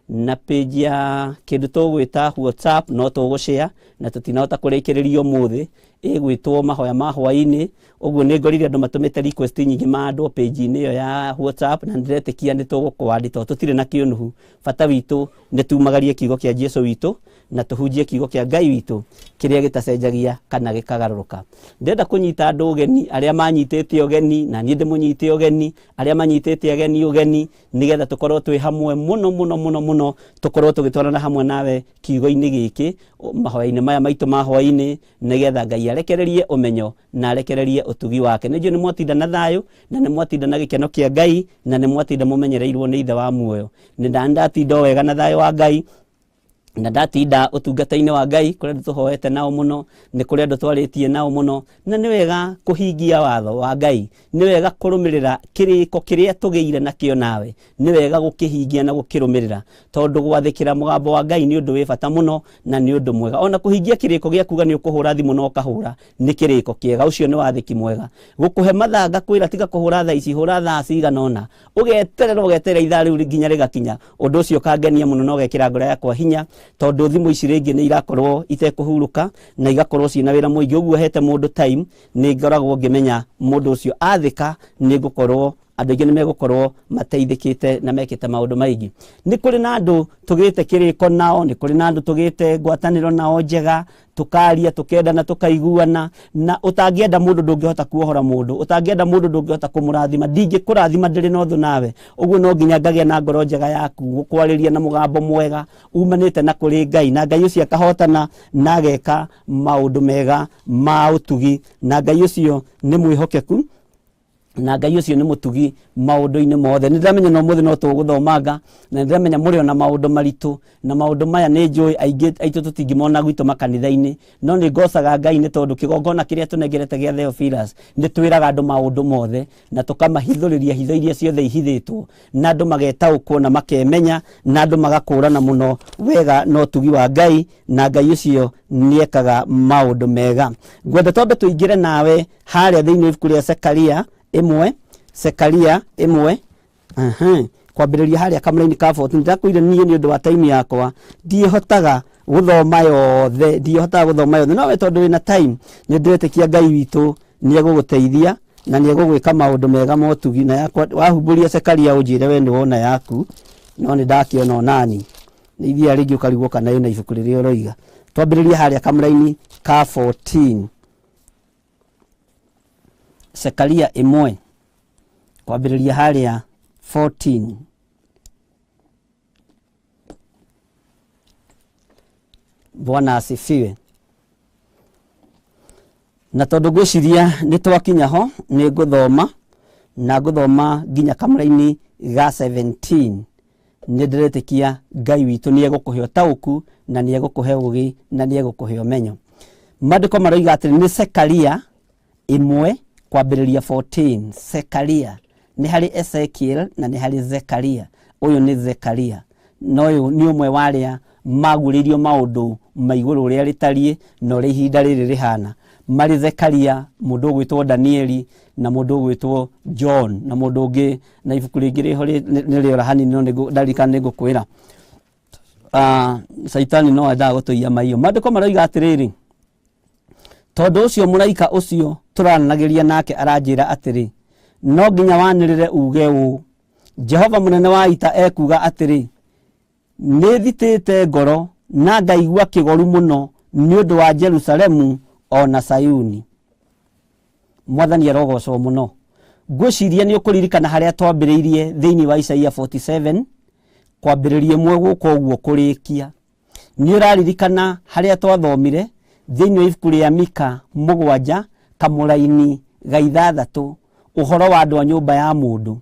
na page ya kĩndũ tũgwĩta WhatsApp no tũgũshare, na tũtinahota kũrĩkĩrĩria ũmũthĩ, ĩgwĩtwo mahoya ma hwaĩ-inĩ. Ũguo nĩ ngorire andũ matũmĩte request nyingĩ mandwo page-inĩ ĩyo ya WhatsApp, na nĩndĩretĩkia nĩ tũgũkwandi tondũ tũtirĩ na kĩũnuhu. Bata witũ nĩ tumagarie kiugo kĩa Jesu witũ na tũhunjie kiugo kĩa Ngai witũ kĩrĩa gĩtacenjagia kana gĩkagarũrũka. Ndĩrenda kũnyita andũ ũgeni, arĩa manyitĩte ũgeni na niĩ ndĩmũnyite ũgeni, arĩa manyitĩte ageni ũgeni, nĩgetha tũkorwo twĩ hamwe mũno mũno mũno mũno, tũkorwo tũgĩtwarana hamwe nawe kiugo-inĩ gĩkĩ, mahoya-inĩ maya maitũ ma hwaĩ-inĩ, nĩgetha Ngai arekererie ũmenyo na arekererie ũtugi wake. Nĩ njũĩ nĩ mwatinda na thayũ, na nĩ mwatinda na gĩkeno kĩa Ngai, na nĩ mwatinda mũmenyereirwo nĩ Ithe wa muoyo. Nĩ ndatinda o wega na thayũ wa Ngai, na ndatinda ũtungata-inĩ wa Ngai, kũrĩa andũ tũhoete nao mũno, nĩ kũrĩa andũ twarĩtie nao mũno, na nĩ wega kũhingia watho wa Ngai, nĩ wega kũrũmĩrĩra kĩrĩko kĩrĩa tũgĩire nakĩo nawe, nĩ wega gũkĩhingia na gũkĩrũmĩrĩra, tondũ gwathĩkĩra mũgambo wa Ngai nĩ ũndũ wĩ bata mũno na nĩ ũndũ mwega. Ona kũhingia kĩrĩko gĩa kuga nĩ ũkũhũra thimũ na ũkahũra nĩ kĩrĩko kĩega, ũcio nĩ wathĩki mwega. Gũkũhe mathaa ngakwĩra tiga kũhũra thaa ici, hũra thaa cigana ũna, ũgeterera ũgeterera ithaa rĩu nginya rĩgakinya, ũndũ ũcio ũkangenia mũno na ũgekĩra ngoro yakwa hinya, tondũ thimũ ici rĩngĩ nĩ irakorwo itekũhurũka na igakorwo ciĩna wĩra mũingĩ. Ũguo hete mũndũ time, nĩ ngoragwo ngĩmenya mũndũ ũcio athĩka nĩ ngũkorwo andũ aingĩ nĩ megũkorwo mateithĩkĩte na mekĩte maũndũ maingĩ. Nĩ kũrĩ na andũ tũgĩte kĩrĩko nao, nĩ kũrĩ na andũ tũgĩte ngwatanĩro nao njega, tũkaria, tũkendana, tũkaiguana, na ũtangĩenda mũndũ ndũngĩhota kuohora mũndũ, ũtangĩenda mũndũ ndũngĩhota kũmũrathima. Ndingĩkũrathima ndĩrĩ na ũthũ nawe, ũguo no nginya ngagĩa na ngoro njega yaku, gũkwarĩria na mũgambo mwega umanĩte na kũrĩ Ngai, na Ngai ũcio akahotana na ageka maũndũ mega ma ũtugi, na Ngai ũcio nĩ mwĩhokeku. Na Ngai ũcio nĩ mũtugi maũndũ-inĩ mothe. Nĩ ndĩramenya na ũmũthĩ no tũgũthomanga, na nĩ ndĩramenya mũrĩ ona maũndũ maritũ, na maũndũ maya nĩ njũĩ aingĩ aitũ tũtingĩmona gwitũ makanitha-inĩ, no nĩ ngocaga Ngai nĩ tondũ kĩgongona kĩrĩa tũnengerete gĩa Theophilus nĩ twĩraga andũ maũndũ mothe na tũkamahithũrĩria hitho iria ciothe ihithĩtwo, na andũ magetaũkwo na makemenya, na andũ magakũrana mũno wega na ũtugi wa Ngai, na Ngai ũcio nĩekaga maũndũ mega. Ngwenda twambe tũingĩre nawe harĩa thĩinĩ wa ibuku rĩa Sekaria 1, Sekaria 1, kwambĩrĩria harĩa kamũraini ka 14. Ndakwĩire niĩ nĩ ũndũ wa time yakwa ndiĩhotaga gũthoma yothe, ndiĩhotaga gũthoma yothe, no we tondũ wĩna time nĩ ndĩretĩkia Ngai witũ nĩ egũgũteithia na nĩ egũgwĩka maũndũ mega motugi. Na yakwa wahumbũria Sekaria ũnjĩre we nĩ wona yaku, no nĩ ndakĩona onani nĩ ithiaga rĩngĩ ũkarigwo kana ĩna ibuku rĩrĩa ũroiga. Twambĩrĩrie harĩa kamũraini ka 14, Sekaria 1 kwambĩrĩria harĩa 14. Bwana asifiwe. Na tondũ ngwĩciria nĩ twakinya ho, nĩ ngũthoma na ngũthoma nginya kamũraini ga 17. Nĩ ndĩretĩkia Ngai witũ nĩ egũkũhe ũtaũku, na nĩ egũkũhe ũgĩ, na nĩ egũkũhe ũmenyo. Maandĩko maroiga atĩrĩ, nĩ Sekaria 1 kwambĩrĩria 14. Sekaria nĩ harĩ Ezekiel na nĩ harĩ Zekaria. Ũyũ nĩ Zekaria, na ũyũ nĩ ũmwe wa arĩa maguũrĩirio maũndũ ma igũrũ ũrĩa rĩtariĩ na ũrĩa ihinda rĩrĩ rĩhana. Marĩ Zekaria, mũndũ ũgwĩtwo Danieli, na mũndũ ũgwĩtwo John, na mũndũ ũngĩ, na ibuku rĩngĩ rĩho nĩ rĩora hanini, no ndarikana nĩ ngũkwĩra. Caitani no endaga gũtũiya maiyo. Maandĩko maroiga atĩrĩrĩ, tondũ ũcio mũraika ũcio tũranagĩria nake aranjĩra atĩrĩ, no nginya wanĩrĩre uge ũũ, Jehova mũnene wa ita ekuuga atĩrĩ, nĩ thitĩte ngoro na ngaigua kĩgoru mũno nĩ ũndũ wa Jerusalemu o na Sayuni. Mwathani arogocwo mũno. Ngwĩciria nĩ ũkũririkana harĩa twambĩrĩirie thĩinĩ wa Isaia 47 kwambĩrĩria 1 gũka ũguo kũrĩkia. Nĩ ũraririkana harĩa twathomire thĩinĩ wa ibuku rĩa Mika 7 kamũraini ga 6 ũhoro wa andũ a nyũmba ya mũndũ.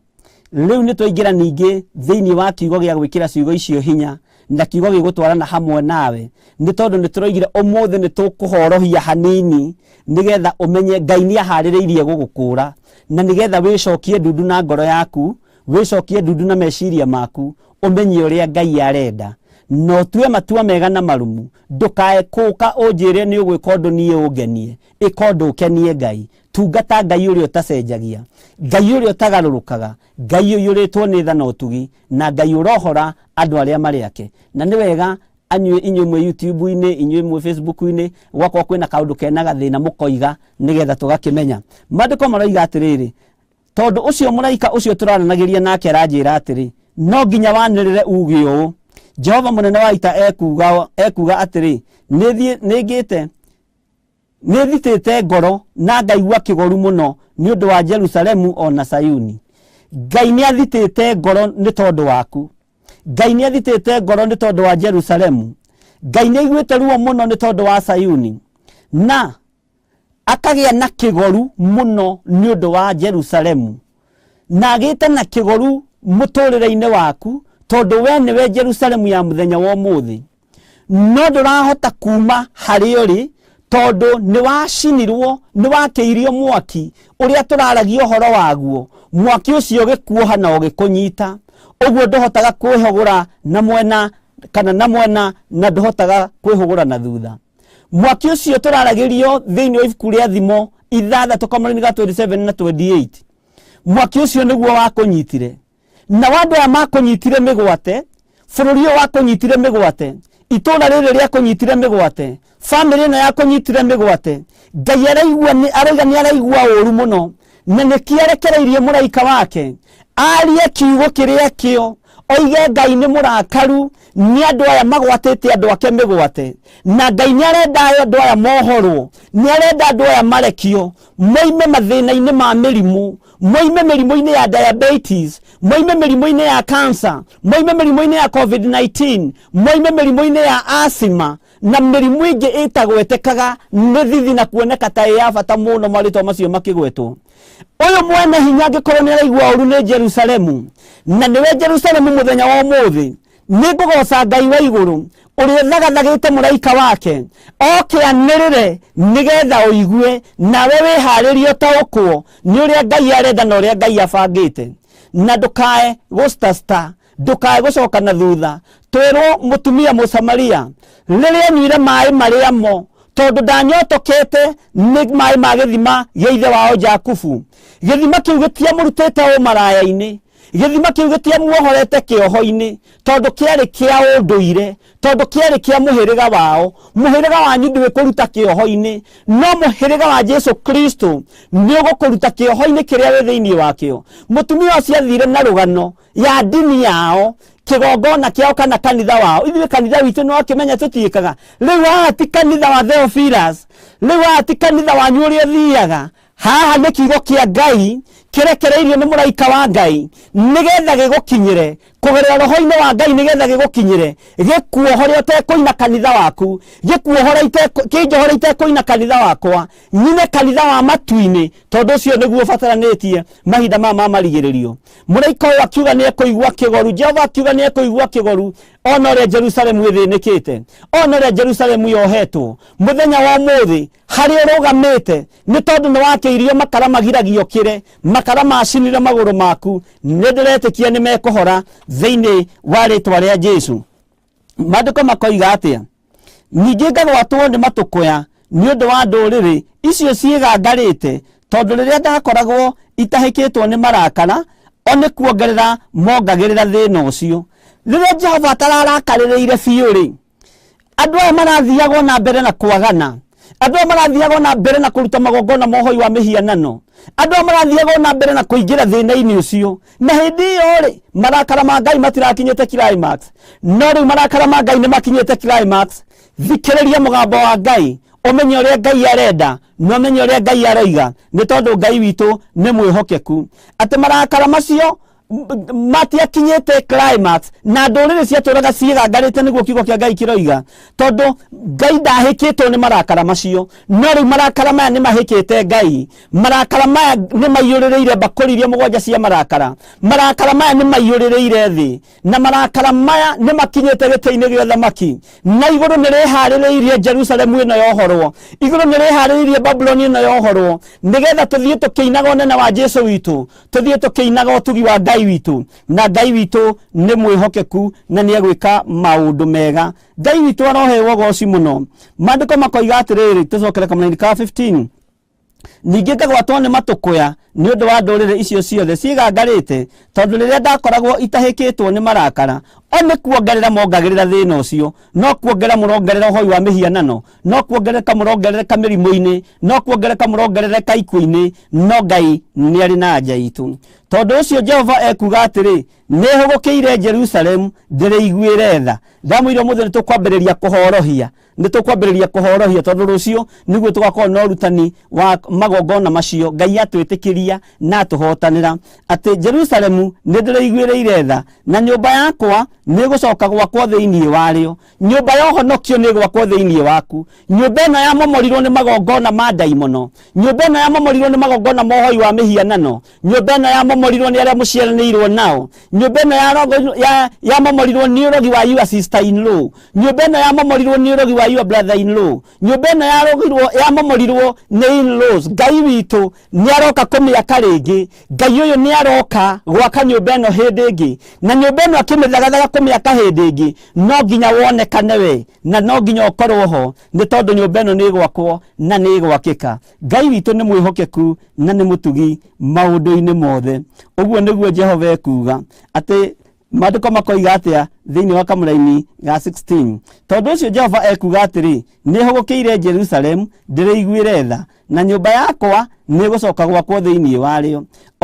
Rĩu nĩ twaingĩra ningĩ thĩinĩ wa kiugo gĩa gwĩkĩra ciugo icio hinya, na kiugo gĩgũtwarana hamwe nawe, nĩ tondũ nĩ tũroigire ũmũthĩ nĩ tũkũhorohia hanini nĩgetha ũmenye Ngai nĩ aharĩrĩirie gũgũkũra, na nĩgetha wĩcokie ndundu na ngoro yaku, wĩcokie ndundu na meciria maku, ũmenye ũrĩa Ngai arenda, na ũtue matua mega na marumu. Ndũkae kũka ũnjĩre nĩ ũgwĩka ũndũ niĩ ũngenie, ĩka ũndũ ũkenie Ngai. Tungata Ngai ũrĩa ũtacenjagia, Ngai ũrĩa ũtagarũrũkaga, Ngai ũiyũrĩtwo nĩ tha na ũtugi, na Ngai ũrohora andũ arĩa marĩ ake. Na nĩ wega anyuĩ inyuĩ mwĩ YouTube-inĩ, inyuĩ mwĩ Facebook-inĩ, gwakorwo kwĩna kaũndũ kena gathĩna mũkoiga nĩgetha tũgakĩmenya. Maandĩko maroiga atĩrĩrĩ, tondũ ũcio mũraika ũcio tũraranagĩria nake aranjĩra atĩrĩ, no nginya wanĩrĩre uge ũũ, Jehova mũnene wa ita ekuuga atĩrĩ, nĩ thitĩte ngoro na ngaigua kĩgoru mũno nĩ ũndũ wa Jerusalemu o na Sayuni. Ngai nĩ athitĩte ngoro nĩ tondũ waku. Ngai nĩ athitĩte ngoro nĩ tondũ wa Jerusalemu. Ngai nĩ aiguĩte ruo mũno nĩ tondũ wa Sayuni, na akagĩa na kĩgoru mũno nĩ ũndũ wa Jerusalemu, na agĩte na kĩgoru mũtũrĩre-inĩ waku, tondũ we nĩwe Jerusalemu ya mũthenya wa ũmũthĩ. No ndũrahota kuma harĩa ũrĩ, tondũ nĩ wacinirwo, nĩ wakĩirio mwaki ũrĩa tũraragia ũhoro waguo. Mwaki ũcio ũgĩkuoha na ũgĩkũnyita, ũguo ndũhotaga kwĩhũgũra na mwena kana na mwena, na ndũhotaga kwĩhũgũra na thutha. Mwaki ũcio tũraragĩrio thĩinĩ wa ibuku rĩa Thimo 6 kamũraini ga 27 na 28, mwaki ũcio nĩguo wakũnyitire. Na andũ aya makũnyitire mĩgwate, bũrũri ũyũ wakũnyitire mĩgwate, itũũra rĩrĩ rĩakũnyitire mĩgwate, bamĩrĩ ĩno yakũnyitire mĩgwate, Ngai araigua nĩ, arauga nĩ araigua ũru mũno, na nĩkĩo arekereirie mũraika wake arie kiugo kĩrĩa kĩo, oige Ngai nĩ mũrakaru nĩ andũ aya magwatĩte andũ ake mĩgwate, na Ngai nĩ arenda andũ aya mohorwo, nĩ arenda andũ aya marekio moime mathĩna-inĩ ma mĩrimũ, moime mĩrimũ-inĩ ya diabetes, moime mĩrimũ-inĩ ya cancer, moime mĩrimũ-inĩ ya COVID-19, moime mĩrimũ-inĩ ya asthma. Na mĩrimũ ĩngĩ ĩtagwetekaga nĩ thithi na kuoneka ta ĩ ya bata mũno marĩtwa macio makĩgwetwo. Ũyũ mwene hinya angĩkorwo nĩ araigua ũru nĩ Jerusalemu, na nĩwe Jerusalemu mũthenya wa ũmũthĩ, nĩ ngũgoca Ngai wa igũrũ ũrĩa ũthagathagĩte mũraika wake oke anĩrĩre nĩgetha ũigue nawe wĩharĩrie ũtaũkwo nĩ ũrĩa Ngai arenda na ũrĩa Ngai abangĩte, na ndũkae gũcitacita, ndũkae gũcoka na thutha. Twĩrwo mũtumia Mũsamaria rĩrĩa anyuire maĩ marĩa mo, tondũ ndanyotokete nĩ maĩ ma gĩthima gĩa ithe wao Jakubu, gĩthima kĩu gĩtiamũrutĩte ũmaraya-inĩ, gĩthima kĩu gĩtiamuohorete kĩoho-inĩ, tondũ kĩarĩ kĩa ũndũire, tondũ kĩarĩ kĩa mũhĩrĩga wao. Mũhĩrĩga wanyu ndũĩkũruta kĩoho-inĩ, no mũhĩrĩga wa Jesu Kristo nĩ ũgũkũruta kĩoho-inĩ kĩrĩa wĩ thĩinĩ wakĩo. Mũtumia ũcio athire na rũgano ya ndini yao, kĩgongona kĩao kana kanitha wao. Ithuĩ kanitha witũ nĩ wakĩmenya tũtiĩkaga. Rĩu haha ti kanitha wa Theophilus, rĩu haha ti kanitha wanyu ũrĩa ũthiaga, haha nĩ kiugo kĩa Ngai kĩrekereirio nĩ mũraika wa Ngai nĩgetha gĩgũkinyĩre kũgerera roho-inĩ wa Ngai, nĩgetha gĩgũkinyĩre gĩkuohore ũtekũina kanitha waku, gĩkuohore kĩnjohore itekũina kanitha wakwa, nyine kanitha wa matu-inĩ, tondũ ũcio nĩguo ũbataranĩtie mahinda maya ma marigĩrĩrio. Mũraika ũyũ akiuga nĩ ekũigua kĩgoru, Jehova akiuga nĩ ekũigua kĩgoru ona ũrĩa Jerusalemu ĩthĩnĩkĩte, ona ũrĩa Jerusalemu yohetwo. Mũthenya wa ũmũthĩ harĩa ũrũgamĩte nĩ tondũ nĩ wakĩirio makara magiragio kĩre, makara macinire magũrũ maku, nĩ ndĩretĩkia nĩ mekũhora thĩinĩ wa rĩtwa rĩa Jesu. Maandĩko makoiga atĩa? Ningĩ ngagwatwo nĩ matũkũya nĩ ũndũ wa ndũrĩrĩ icio ciĩgangarĩte, tondũ rĩrĩa ndakoragwo itahĩkĩtwo nĩ marakara, o nĩ kuongerera mongagĩrĩra thĩna ũcio. Rĩrĩa Jehova atararakarĩrĩire biũ rĩ, andũ aya marathiagwo na mbere na kwagana, andũ aya marathiagwo na mbere na kũruta magongona ma ũhoi wa mĩhianano, andũ aya marathiagwo na mbere na kũingĩra thĩna-inĩ ũcio. Na hĩndĩ ĩyo rĩ, marakara ma Ngai matirakinyĩte climax, no rĩu marakara ma Ngai nĩ makinyĩte climax. Thikĩrĩria mũgambo wa Ngai, ũmenye ũrĩa Ngai arenda na ũmenye ũrĩa Ngai aroiga, nĩ tondũ Ngai witũ nĩ mwĩhokeku. Atĩ marakara macio matiakinyĩte climax na ndũrĩrĩ ciatũraga ciĩgangarĩte, nĩguo kiugo kĩa Ngai kĩroiga, tondũ Ngai ndahĩkĩtwo nĩ marakara macio. No rĩu marakara maya nĩ mahĩkĩte Ngai, marakara maya nĩ maiyũrĩrĩire mbakũri iria mũgwanja cia marakara, marakara maya nĩ maiyũrĩrĩire thĩ, na marakara maya nĩ makinyĩte gĩtĩ-inĩ gĩa ũthamaki. Na igũrũ nĩ rĩharĩrĩirie Jerusalemu ĩno yohorwo, igũrũ nĩ rĩharĩrĩirie Babuloni ĩno yohorwo, nĩgetha tũthiĩ tũkĩinaga ũnene wa Jesu witũ, tũthiĩ tũkĩinaga ũtugi wa Ngai witũ. Na Ngai witũ nĩ mwĩhokeku na nĩ egwĩka maũndũ mega. Ngai witũ arohewo ũgoci mũno. Maandĩko makoiga atĩrĩrĩ, tũcokere kamũraini ka 15. Ningĩ ngagwatwo nĩ matũkũya nĩ ũndũ wa ndũrĩrĩ icio ciothe ciĩgangarĩte, tondũ rĩrĩa ndakoragwo itahĩkĩtwo nĩ marakara, o nĩ kuongerera mongagĩrĩra thĩna ũcio, no kuongerera mũrongerera ũhoi wa mĩhianano, no kuongerereka mũrongerereka mĩrimũ-inĩ, no kuongerereka mũrongerereka ikuũ-inĩ, no Ngai nĩ arĩ na anja itũ. Tondũ ũcio Jehova ekuga atĩrĩ, nĩ hũgũkĩire Jerusalemu ndĩrĩiguĩre tha. Ndamwĩra ũmũthĩ nĩ tũkwambĩrĩria kũhorohia, nĩ tũkwambĩrĩria kũhorohia, tondũ rũciũ nĩguo tũgakorwo na ũrutani wa magongona macio. Ngai atwĩtĩkĩria na atũhotanĩra atĩ Jerusalemu nĩ ndĩrĩiguĩrĩire tha, na nyũmba yakwa nĩ ĩgũcoka gwakwo thĩinĩ warĩo. Nyũmba ya ũhonokio nĩ ĩgwakwo thĩinĩ waku. Nyũmba ĩno yamomorirwo nĩ magongona ma ndaimono, nyũmba ĩno yamomorirwo nĩ magongona ma ũhoi wa mĩhianano, nyũmba ĩno yamomorirwo nĩ arĩa mũciaranĩirwo nao, nyũmba ĩno yamomorirwo nĩ ũrogi wa your sister in law, nyũmba ĩno yamomorirwo nĩ ũrogi wa your brother in law, nyũmba ĩno yamomorirwo nĩ in laws. Ngai witũ nĩ aroka kũmĩaka rĩngĩ. Ngai ũyũ nĩ aroka gwaka nyũmba ĩno hĩndĩ ĩngĩ, na nyũmba ĩno akĩmĩthagathaga kũmĩaka hĩndĩ ĩngĩ, no nginya wonekane we, na no nginya ũkorwo ho, nĩ tondũ nyũmba ĩno nĩ ĩgwakwo na nĩ ĩgwakĩka. Ngai witũ nĩ mwĩhokeku na nĩ mũtugi maũndũ-inĩ mothe. Ũguo nĩguo Jehova ekuga. Atĩ maandĩko makoiga atĩa thĩinĩ wa kamũraini ga 16? Tondũ ũcio Jehova ekuga atĩrĩ, nĩ hũgũkĩire Jerusalemu ndĩrĩiguĩre tha, na nyũmba yakwa nĩ ĩgũcoka gwakwo thĩinĩ warĩo,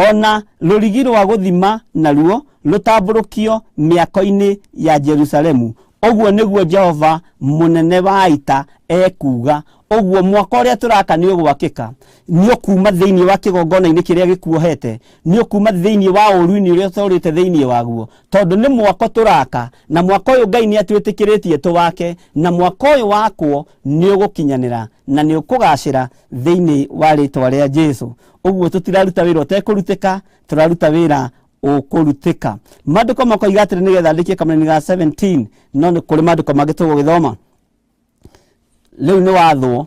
ona rũrigi rwa gũthima naruo rũtambũrũkio mĩako-inĩ ya Jerusalemu. Ũguo nĩguo Jehova mũnene wa ita ekuuga. Ũguo mwaka ũrĩa tũraka nĩ ũgwakĩka, nĩ ũkuuma thĩinĩ wa kĩgongona-inĩ kĩrĩa gĩkuohete, nĩ ũkuuma thĩinĩ wa ũũru-inĩ ũrĩa ũtũũrĩte thĩinĩ waguo, tondũ nĩ mwako tũraka, na mwaka ũyũ Ngai nĩ atwĩtĩkĩrĩtie tũwake, na mwaka ũyũ wakwo nĩ ũgũkinyanĩra na nĩ ũkũgacĩra thĩinĩ wa rĩtwa rĩa Jesu. Ũguo tũtiraruta wĩra ũtekũrutĩka, tũraruta wĩra ũkũrutĩka. Maandĩko makoiga atĩrĩ, nĩgetha ndĩkie kamũraini ga 17, no nĩ kũrĩ maandĩko mangĩ tũgũgĩthoma. Rĩu nĩ wathwo.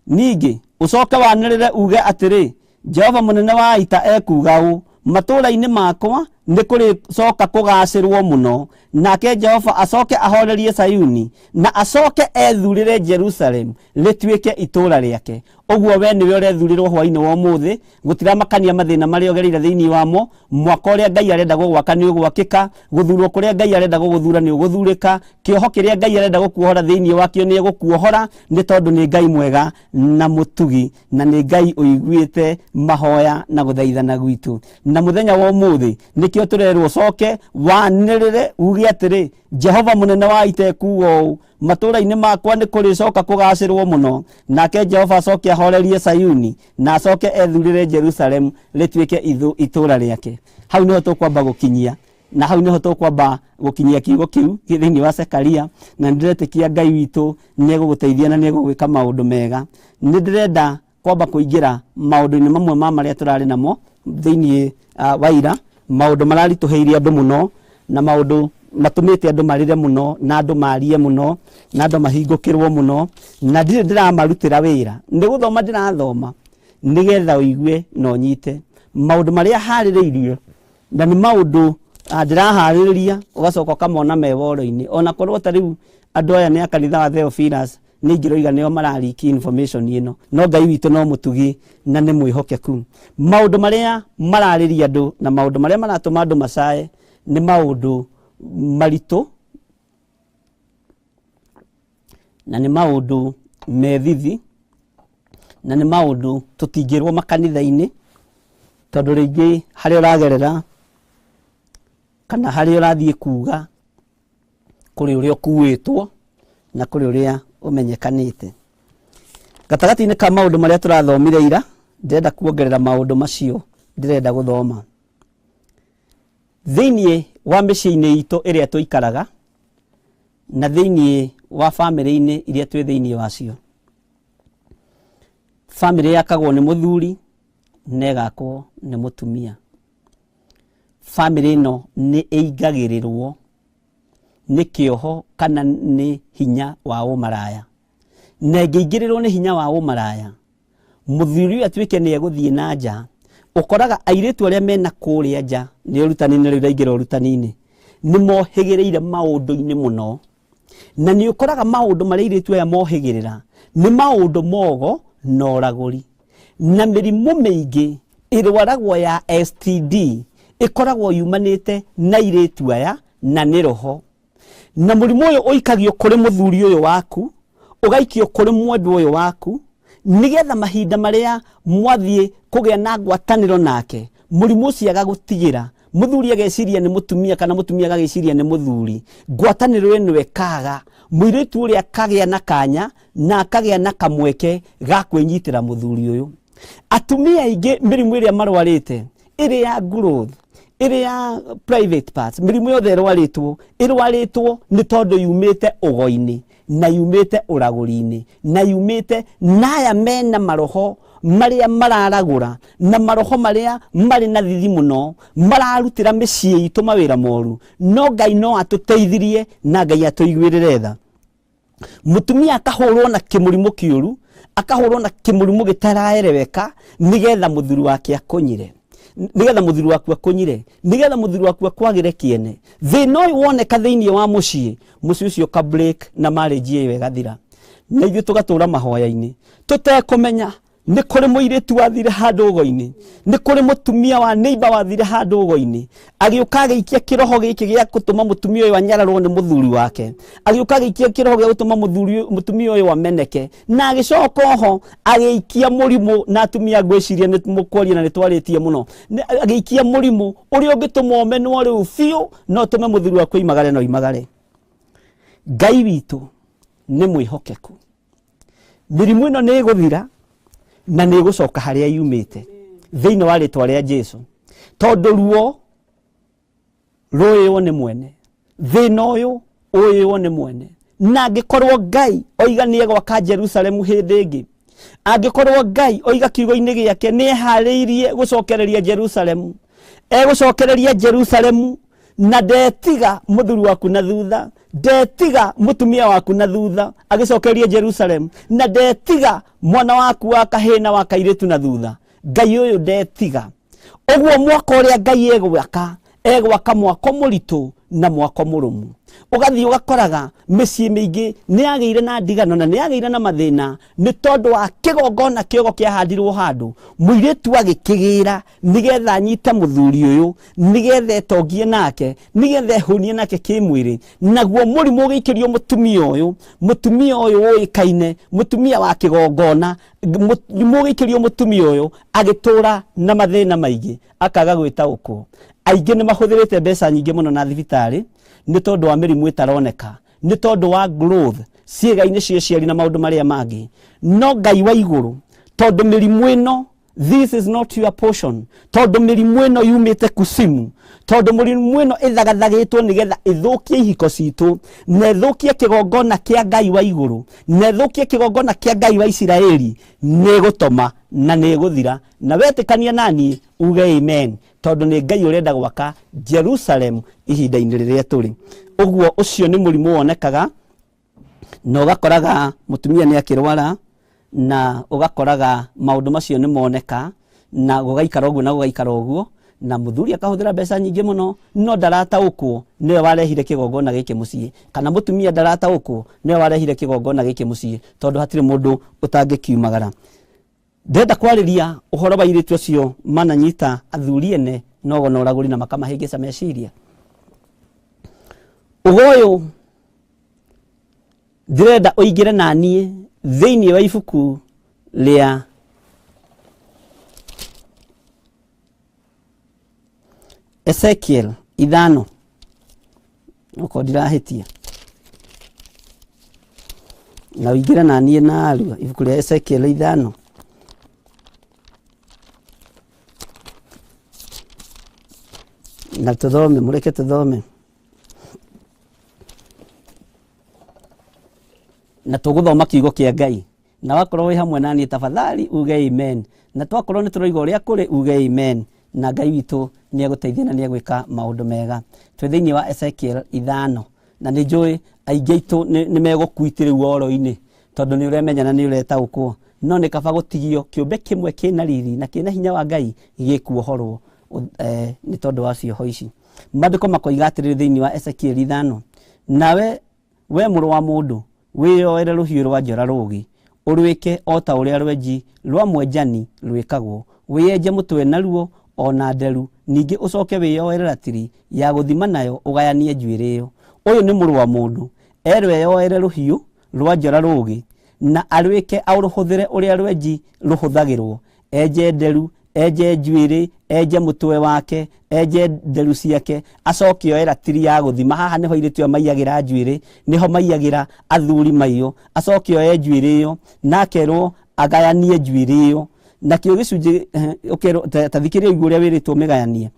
Ningĩ ũcoke wanĩrĩre uge atĩrĩ, Jehova mũnene wa ita ekuuga ũũ, matũũra-inĩ makwa nĩ kũrĩcoka kũgaacĩrwo mũno, nake Jehova acoke ahorerie Sayuni, na acoke ethurĩre Jerusalemu rĩtuĩke itũũra rĩake. Ũguo we nĩwe ũrethurĩrwo hwaĩ-inĩ wa ũmũthĩ, gũtiramakania mathĩna marĩa ũgereire thĩinĩ wamo, mwaka ũrĩa Ngai arenda gũgwaka nĩ ũgwakĩka, gũthurwo kũrĩa Ngai arenda gũgũthura nĩ ũgũthurĩka, kĩoho kĩrĩa Ngai arenda gũkuohora thĩinĩ wakĩo nĩ egũkuohora, nĩ tondũ nĩ Ngai mwega na mũtugi, na nĩ Ngai ũiguĩte mahoya na gũthaithana gwitũ. Na mũthenya wa ũmũthĩ nĩkĩo tũrerwo ũcoke wanĩrĩre uge atĩrĩ, Jehova mũnene wa ita ekuuga ũũ, matũũra-inĩ makwa nĩ kũrĩcoka kũgacĩrwo mũno, nake Jehova acoke ahorerie Sayuni, na acoke ethurĩre Jerusalemu rĩtuĩke itũũra rĩake. Hau nĩho tũkwamba gũkinyia, na hau nĩho tũkwamba gũkinyia kiugo kĩu thĩinĩ wa Zekaria, na nĩndĩretĩkia Ngai witũ nĩegũgũteithia na nĩegũgwĩka maũndũ mega. Nĩndĩrenda kwamba kũingĩra maũndũ-inĩ mamwe ma marĩa tũrarĩ namo thĩinĩ wa ira, maũndũ mararitũhĩirie andũ mũno, na maũndũ matũmĩte andũ marĩre mũno, na andũ marie mũno, na andũ mahingũkĩrwo mũno, na ndirĩ ndĩramarutĩra wĩra, nĩ gũthoma ndĩrathoma nĩgetha ũigue na ũnyite maũndũ marĩa harĩrĩirie, na nĩ maũndũ ndĩraharĩrĩria, ũgacoka ũkamona me woro-inĩ. Ona korwo ta rĩu andũ aya nĩ a kanitha wa Theophilus, nĩ ingĩroiga nĩo marariki information ĩno, no Ngai witũ no mũtugi na nĩ mwĩhokeku. Maũndũ marĩa mararĩria andũ na maũndũ marĩa maratũma andũ macae nĩ maũndũ maritũ, na nĩ maũndũ methithi, na nĩ maũndũ tũtingĩrwo makanitha-inĩ, tondũ rĩngĩ harĩa ũragerera kana harĩa ũrathiĩ kuga kũrĩ ũrĩa ũkuĩtwo na kũrĩ ũrĩa ũmenyekanĩte. Gatagatĩ-inĩ ka maũndũ marĩa tũrathomire ira, ndĩrenda kuongerera maũndũ macio ndĩrenda gũthoma. Thĩinĩ wa mĩciĩ-inĩ itũ ĩrĩa tũikaraga, na thĩinĩ wa bamĩrĩ-inĩ iria twĩ thĩinĩ wacio, bamĩrĩ yakagwo nĩ mũthuri na ĩgakwo nĩ mũtumia. Bamĩrĩ ĩno nĩ ĩingagĩrĩrwo nĩ kĩoho kana nĩ hinya wa ũmaraya, na ĩngĩingĩrĩrwo nĩ hinya wa ũmaraya, mũthuri ũyũ atuĩke nĩ egũthiĩ na nja, ũkoraga airĩtu arĩa mena kũrĩa nja, nĩ ũrutani-inĩ rĩu ndaingĩra ũrutani-inĩ, nĩ mohĩgĩrĩire maũndũ-inĩ mũno, na nĩ ũkoraga maũndũ marĩa airĩtu aya mohĩgĩrĩra nĩ maũndũ mogo na ũragũri, na mĩrimũ mĩingĩ ĩrwaragwo ya STD ĩkoragwo yumanĩte na airĩtu aya na nĩ roho. Na mũrimũ ũyũ ũikagio kũrĩ mũthuri ũyũ waku, ũgaikio kũrĩ mwendwa ũyũ waku, nĩgetha mahinda marĩa mwathiĩ kũgĩa na ngwatanĩro nake, mũrimũ ũcio agagũtigĩra. Mũthuri ageciria nĩ mũtumia kana mũtumia agagĩciria nĩ mũthuri, ngwatanĩro ĩno ĩkaga, mũirĩtu ũrĩa akagĩa na kanya na akagĩa na kamweke ga kwĩnyitĩra mũthuri ũyũ. Atumia aingĩ mĩrimũ ĩrĩa marwarĩte, ĩrĩ ya growth, ĩrĩ ya private parts, mĩrimũ yothe ĩrwarĩtwo, ĩrwarĩtwo nĩ tondũ yumĩte ũgo-inĩ, na yumĩte ũragũri-inĩ, na yumĩte na aya mena maroho marĩa mararagũra, na maroho marĩa marĩ na thithi mũno, mararutĩra mĩciĩ itũ mawĩra moru. No Ngai no atũteithirie na Ngai atũiguĩrĩre tha. Mũtumia akahũrwo na kĩmũrimũ kĩũru, akahũrwo na kĩmũrimũ gĩtaraereweka, nĩgetha mũthuri wake akũnyire, nĩgetha mũthuri waku akũnyire, nĩgetha mũthuri waku akwagĩre kĩene. Thĩna ũyũ woneka thĩinĩ wa mũciĩ, mũciĩ ũcio ũka break na marriage ĩyo ĩgathira. Na ithuĩ tũgatũra mahoya-inĩ tũtekũmenya nĩ kũrĩ mũirĩtu wathire handũ ũgo-inĩ, nĩ kũrĩ mũtumia wa neighbor wathire handũ ũgo-inĩ, agĩũka agĩikia kĩroho gĩkĩ gĩa gũtũma mũtumia ũyũ anyararwo nĩ mũthuri wake, agĩũka agĩikia kĩroho gĩa gũtũma mũtumia ũyũ ameneke, na agĩcoka oho agĩikia mũrimũ, na atumia ngwĩciria nĩ mũkwaria na nĩ twarĩtie mũno, agĩikia mũrimũ ũrĩa ũngĩtũma ũmenwo rĩu biũ, no ũtũme mũthuri waku oimagare na oimagare. Ngai witũ nĩ mwĩhokeku. Mĩrimũ ĩno nĩ ĩgũthira na nĩ ĩgũcoka harĩa yumĩte thĩinĩ wa rĩtwa rĩa Jesu, tondũ ruo rũĩwo nĩ mwene, thĩna ũyũ ũĩwo nĩ mwene. Na angĩkorwo Ngai oiga nĩ egwaka Jerusalemu hĩndĩ ĩngĩ, angĩkorwo Ngai oiga kiugo-inĩ gĩake nĩ eharĩirie gũcokereria Jerusalemu, egũcokereria Jerusalemu na ndetiga mũthuri waku na thutha, ndetiga mũtumia waku na thutha agĩcokereria Jerusalemu, na ndetiga mwana waku wa kahĩĩ na wa kairĩtu na thutha. Ngai ũyũ ndetiga. Ũguo mwako ũrĩa Ngai egwaka, egwaka mwako mũritũ na mwako mũrũmu. Ũgathiĩ ũgakoraga mĩciĩ mĩingĩ nĩ yagĩire na ndigano na nĩ yagĩire na mathĩna nĩ tondũ wa kĩgongona kĩogo kĩahandirwo handũ, mũirĩtu agĩkĩgĩra nĩgetha anyite mũthuri ũyũ, nĩgetha etongie nake, nĩgetha ehũnie nake kĩmwĩrĩ. Naguo mũrimũ ũgĩikĩrio mũtumia ũyũ, mũtumia ũyũ ũĩkaine, mũtumia wa kĩgongona, mũrimũ ũgĩikĩrio mũtumia ũyũ agĩtũra na mathĩna maingĩ, akaga gwĩtaũkwo. Aingĩ nĩ mahũthĩrĩte mbeca nyingĩ mũno na thibitarĩ nĩ tondũ wa mĩrimũ ĩtaroneka, nĩ tondũ wa growth ciĩga-inĩ cia ũciari na maũndũ marĩa mangĩ. No Ngai wa igũrũ, tondũ mĩrimũ ĩno, this is not your portion, tondũ mĩrimũ ĩno yumĩte kusimu, tondũ mĩrimũ ĩno ĩthagathagĩtwo nĩgetha ĩthũkie ihiko citũ na ĩthũkie kĩgongona kĩa Ngai wa igũrũ na ĩthũkie kĩgongona kĩa Ngai wa Isiraeli, nĩ ĩgũtoma na nĩ ĩgũthira. Na wetĩkania naniĩ uge amen, tondũ nĩ Ngai ũrenda gwaka Jerusalem ihinda-inĩ rĩrĩa tũrĩ. Ũguo ũcio nĩ mũrimũ wonekaga na ũgakoraga mũtumia nĩ akĩrwara, na ũgakoraga maũndũ macio nĩ moneka na gũgaikara ũguo na gũgaikara ũguo, na mũthuri akahũthĩra mbeca nyingĩ mũno no ndarataũkwo nĩwe warehire kĩgongona gĩkĩ mũciĩ, kana mũtumia ndarataũkwo nĩwe warehire kĩgongona gĩkĩ mũciĩ, tondũ hatirĩ mũndũ ũtangĩkiumagara. Ndĩrenda kwarĩria ũhoro wa airĩtu acio mananyita athuri ene nogo na ũragũri na makamahĩngĩca meciria. Ũgo ũyũ ndĩrenda ũingĩre na niĩ thĩinĩ wa ibuku rĩa Ezekiel 5, okorwo ndirahĩtia, na ũingĩre na niĩ na arua ibuku rĩa Ezekiel 5. Na tũthome, mũreke tũthome. Na tũgũthoma kiugo kĩa Ngai. Na wakorwo wĩ hamwe na niĩ tafadhali uge amen. Na twakorwo nĩ tũroiga ũrĩa kũrĩ uge amen. Na Ngai witũ nĩ egũteithia na nĩ egwĩka maũndũ mega. Twĩ thĩinĩ wa Ezekiel 5. Na nĩ njũĩ aingĩ aitũ nĩ megũkuiti rĩu oro-inĩ, tondũ nĩ ũremenya na nĩ ũretaũkwo. No nĩ kaba gũtigio kĩũmbe kĩmwe kĩna riri na kĩna hinya wa Ngai gĩkuohorwo nĩ tondũ wa cioho ici. Maandĩko makoiga atĩrĩrĩ thĩinĩ wa Ezekiel 5, nawe we mũrũ wa mũndũ, wĩyoere rũhiũ rwa njora rũũgĩ, ũrwĩke o ta ũrĩa rwenji rwa mwenjani rwĩkagwo, wĩenje mũtwe naruo o na nderu, ningĩ ũcoke wĩyoere ratiri ya gũthima nayo ũgayanie njuĩrĩ ĩyo. Ũyũ nĩ mũrũ wa mũndũ, erwo eyoere rũhiũ rwa njora rũũgĩ, na arwĩke aũrũhũthĩre ũrĩa rwenji rũhũthagĩrwo, enje nderu, enje njuĩrĩ, enje mũtwe wake, enje nderu ciake, acoke oe ratiri ya gũthima. Haha nĩho airĩtu aya maiyagĩra njuĩrĩ, nĩho maiyagĩra athuri maiyo, acoke oe njuĩrĩ ĩyo na akerwo agayanie njuĩrĩ ĩyo. Nakĩo gĩcunjĩ, ũkerwo, ta thikĩrĩria ũigue ũrĩa wĩrĩtwo ũmĩgayanie.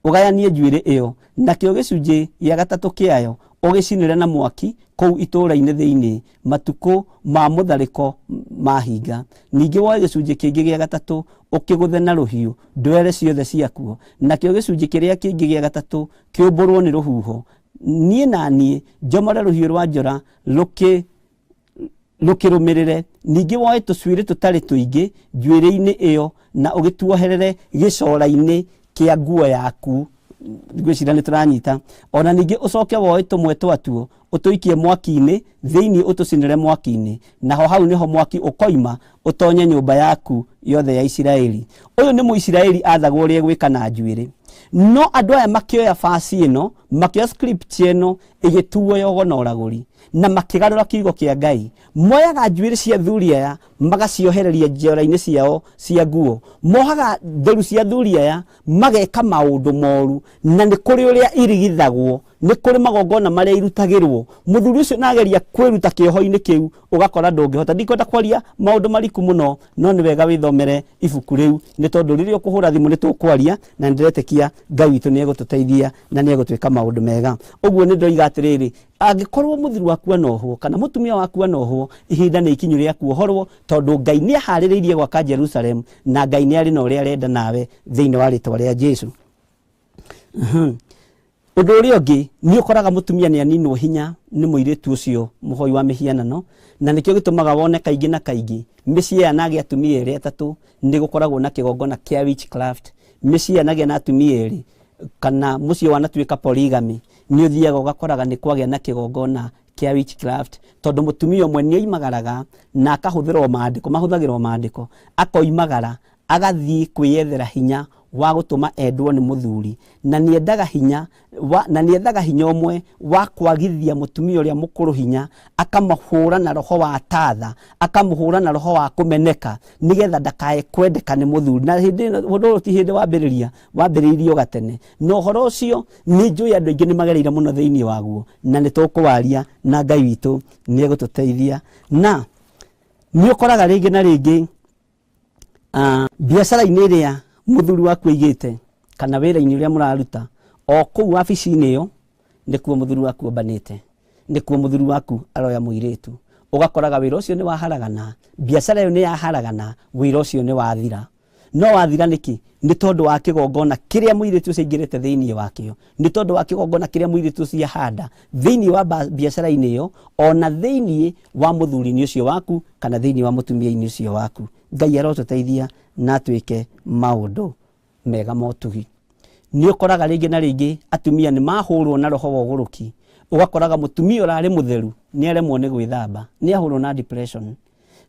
Ũgayanie njuĩrĩ ĩyo, nakĩo gĩcunjĩ gĩa gatatũ kĩayo ũgĩcinĩre na mwaki kũu itũũra-inĩ thĩinĩ matukũ ma mũtharĩko mahinga. Ningĩ woe gĩcunjĩ kĩngĩ gĩa gatatũ ũkĩgũthe na rũhiũ ndwere ciothe ciakuo, nakĩo gĩcunjĩ kĩrĩa kĩngĩ gĩa gatatũ kĩũmbũrwo nĩ rũhuho. Niĩ na niĩ njomore rũhiũ rwa njora rũkĩrũmĩrĩre. Ningĩ woe tũcuĩrĩ tũtarĩ tũingĩ njuĩrĩ-inĩ ĩyo na ũgĩtuoherere gĩcora-inĩ kĩa nguo yaku. Ngwĩciria nĩ tũranyita. Ona ningĩ ũcoke woe tũmwe twatuo ũtũikie mwaki-inĩ thĩinĩ, ũtũcinĩre mwaki-inĩ, naho hau nĩho mwaki ũkoima ũtonye nyũmba yaku yothe ya Isiraeli. Ũyũ nĩ Mũisiraeli athagwo ũrĩa egwĩka na njuĩrĩ. No andũ aya makĩoya basi ĩno, makĩoya script ĩno ĩgĩtuo yogo na ũragũri, na makĩgarũra kiugo kĩa Ngai. Moyaga njuĩrĩ cia thuri aya magaciohereria njora-inĩ ciao cia nguo, mohaga nderu cia thuri aya mageka maũndũ moru, na nĩ kũrĩ ũrĩa irigithagwo. Nĩ kũrĩ magongona marĩa irutagĩrwo mũthuri ũcio nageria kwĩruta kĩoho-inĩ kĩu, ũgakora ndũngĩhota. Ndikwenda kwaria maũndũ mariku mũno, no nĩ wega wĩthomere ibuku rĩu, nĩ tondũ rĩrĩa ũkũhũra thimũ nĩ tũkwaria, na nĩndĩretĩkia Ngai witũ nĩ egũtũteithia na nĩ egũtwĩka maũndũ mega. Ũguo nĩ ndoiga atĩrĩrĩ, angĩkorwo mũthuri waku anohwo kana mũtumia waku anohwo, ihinda nĩ ikinyu rĩa kuohorwo, tondũ Ngai nĩ aharĩrĩirie gwaka Jerusalem, na Ngai nĩ arĩ na ũrĩa arenda nawe thĩinĩ wa rĩtwa rĩa Jesu. Ũndũ ũrĩa ũngĩ nĩ ũkoraga mũtumia nĩ aninwo hinya nĩ mũirĩtu ũcio mũhoi wa mĩhianano, na nĩkĩo gĩtũmaga wone kaingĩ na kaingĩ mĩciĩ yanagĩa atumia erĩ atatũ nĩ gũkoragwo na kĩgongona kĩa witchcraft. Mĩciĩ yanagĩa na atumia erĩ kana mũciĩ wanatuĩka polygamy, nĩ ũthiaga ũgakoraga nĩ kwagĩa na kĩgongona kĩa witchcraft, tondũ mũtumia ũmwe nĩ oimagaraga na akahũthĩra o maandĩko, mahũthagĩra o maandĩko, akoimagara agathiĩ kwĩyethera hinya wa gũtũma endwo nĩ mũthuri, na nĩendaga hinya wa, na nĩethaga hinya ũmwe wa kwagithia mũtumia ũrĩa mũkũrũ hinya, akamũhũra na roho wa tatha, akamũhũra na roho wa kũmeneka, nĩgetha ndakae kwendeka nĩ mũthuri. Na hĩndĩ ĩno, ũndũ ũyũ ti hĩndĩ wambĩrĩria, wambĩrĩirio gatene, na ũhoro ũcio nĩ njũĩ andũ aingĩ nĩ magereire mũno thĩinĩ waguo, na nĩ tũkũwaria na Ngai witũ nĩ egũtũteithia. Na nĩ ũkoraga rĩngĩ na rĩngĩ biacara-inĩ ĩrĩa mũthuri waku aigĩte kana wĩra-inĩ ũrĩa mũraruta o kũu wabici-inĩ ĩyo, nĩkuo mũthuri waku ombanĩte, nĩkuo mũthuri waku aroya mũirĩtu. Ũgakoraga wĩra ũcio nĩ waharagana, biacara ĩyo nĩ yaharagana, wĩra ũcio nĩ wathira. No wathira nĩkĩ? Nĩ tondũ wa kĩgongona kĩrĩa mũirĩtu ũcio aingĩrĩte thĩinĩ wakĩo, nĩ tondũ wa kĩgongona kĩrĩa mũirĩtu ũcio ahanda thĩinĩ wa biacara-inĩ ĩyo, ona thĩinĩ wa mũthuri-inĩ ũcio waku kana thĩinĩ wa mũtumia-inĩ ũcio waku. Ngai arotũteithia na atwĩke maũndũ mega motugi. Nĩ ũkoraga rĩngĩ na rĩngĩ atumia nĩ mahũrwo na roho wa ũgũrũki, ũgakoraga mũtumia ũrarĩ mũtheru nĩ aremwo nĩ gwĩthamba, nĩ ahũrwo na depression,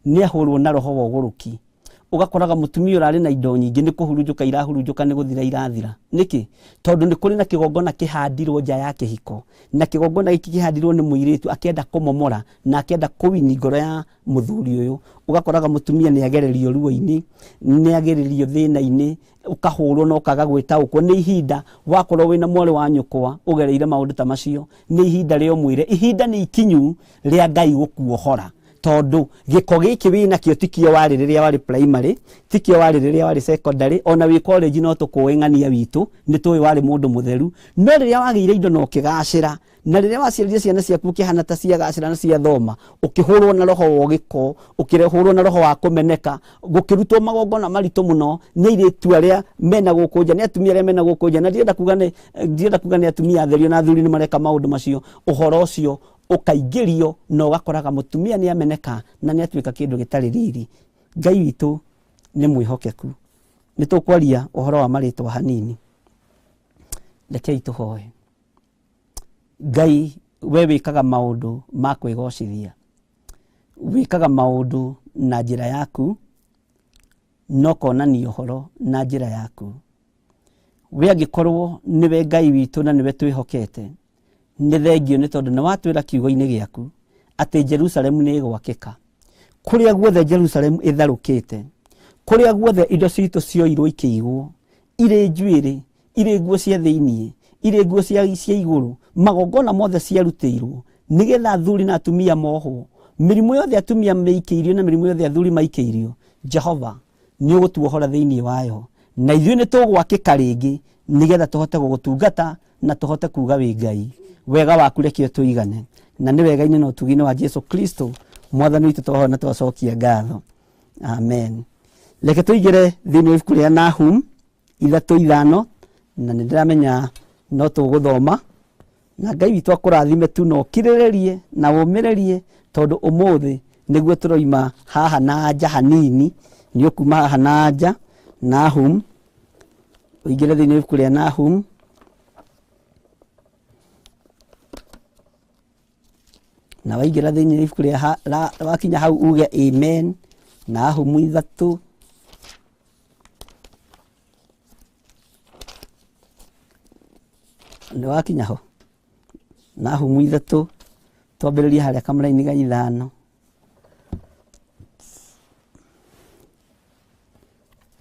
nĩ ahũrwo na roho wa ũgũrũki. Ũgakoraga mũtumia ũrarĩ na indo nyingĩ nĩ kũhurunjũka irahurunjũka, nĩ gũthira irathira. Nĩkĩ? Tondũ nĩ kũrĩ na kĩgongona kĩhandirwo nja ya kĩhiko, na kĩgongona gĩkĩ kĩhandirwo nĩ mũirĩtu akĩenda kũmomora na akĩenda kũwini ngoro ya mũthuri ũyũ. Ũgakoraga mũtumia nĩ agererio ruo-inĩ, nĩ agererio thĩna-inĩ, ũkahũrwo na ũkaga gwĩtaũkwo. Nĩ ihinda wakorwo wĩna mwarĩ wa nyũkwa ũgereire maũndũ ta macio, nĩ ihinda rĩa ũmwĩre, ihinda nĩ ikinyu rĩa Ngai gũkuohora, tondũ gĩko gĩkĩ wĩnakĩo tikĩo warĩ rĩrĩa warĩ primary, tikĩo warĩ rĩrĩa warĩ secondary, ona wĩ college no tũkũĩ ng'ania witũ, nĩ tũĩ warĩ mũndũ mũtheru. No rĩrĩa wagĩire indo na ũkĩgacĩra, na rĩrĩa waciarire ciana ciaku ũkĩhana ta ciagacĩra na ciathoma, ũkĩhũrwo na roho wa gĩko, ũkĩhũrwo na roho wa kũmeneka, gũkĩrutwo magongona maritũ mũno nĩ airĩtu arĩa mena gũkũ nja, nĩ atumia arĩa mena gũkũ nja. Na ndirenda kuga nĩ atumia atherio na athuri nĩ mareka maũndũ macio. Ũhoro ũcio ũkaingĩrio na ũgakoraga mũtumia nĩ ameneka na nĩ atuĩka kĩndũ gĩtarĩ riri. Ngai witũ nĩ mwĩhokeku. Nĩ tũkwaria ũhoro wa marĩtwa hanini. Rekei tũhoe. Ngai, we wĩkaga maũndũ ma kwĩgocithia, wĩkaga maũndũ na njĩra yaku, na ũkonania ũhoro na njĩra yaku. We angĩkorwo nĩwe Ngai witũ na nĩwe twĩhokete, nĩ thengio nĩ tondũ nĩ watwĩra kiugo-inĩ gĩaku atĩ Jerusalemu nĩ ĩgwakĩka. Kũrĩa guothe Jerusalemu ĩtharũkĩte, kũrĩa guothe indo citũ cioirwo ikĩigwo, irĩ njuĩrĩ, irĩ nguo cia thĩinĩ, irĩ nguo cia igũrũ, magongona mothe ciarutĩirwo nĩgetha athuri na atumia mohwo, mĩrimũ yothe atumia meikĩirio na mĩrimũ yothe athuri maikĩirio, Jehova nĩ ũgũtuohora thĩinĩ wayo, na ithuĩ nĩ tũgwakĩka rĩngĩ nĩgetha tũhote gũgũtungata na tũhote kuga wĩ Ngai. Wega waku reke ũtũigane, na nĩ wega-inĩ na ũtugi-inĩ wa Jesu Kristo mwathani witũ twahoya na twacokia ngatho, amen. Reke tũingĩre thĩinĩ wa ibuku rĩa Nahum 3:5, na nĩ ndĩramenya no tũgũthoma, na Ngai witũ akũrathime tu na ũkirĩrĩrie na ũmĩrĩrie, tondũ ũmũthĩ nĩguo tũroima haha na nja hanini. Nĩ ũkuma haha na nja. Nahum, ũingĩre thĩinĩ wa ibuku rĩa Nahum na waingĩra thĩinĩ wa ibuku rĩa wakinya hau uge amen. Nahum 3 nĩ wakinya ho. Nahumu 3, twambĩrĩrie harĩa kamũraini ga 5.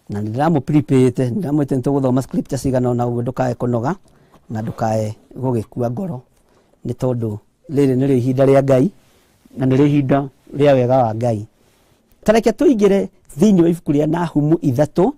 Na nĩ ndĩramũprepare-ĩte, nĩ ndĩramwĩte nĩ tũgũthoma scripture cigana ũna ũguo ndũkae kũnoga. Na ndũkae gũgĩkua ngoro, nĩ tondũ rĩrĩ nĩrĩo ihinda rĩa Ngai na nĩrĩo ihinda rĩa wega wa Ngai. Ta reke tũingĩre thĩinĩ wa ibuku rĩa Nahumu 3,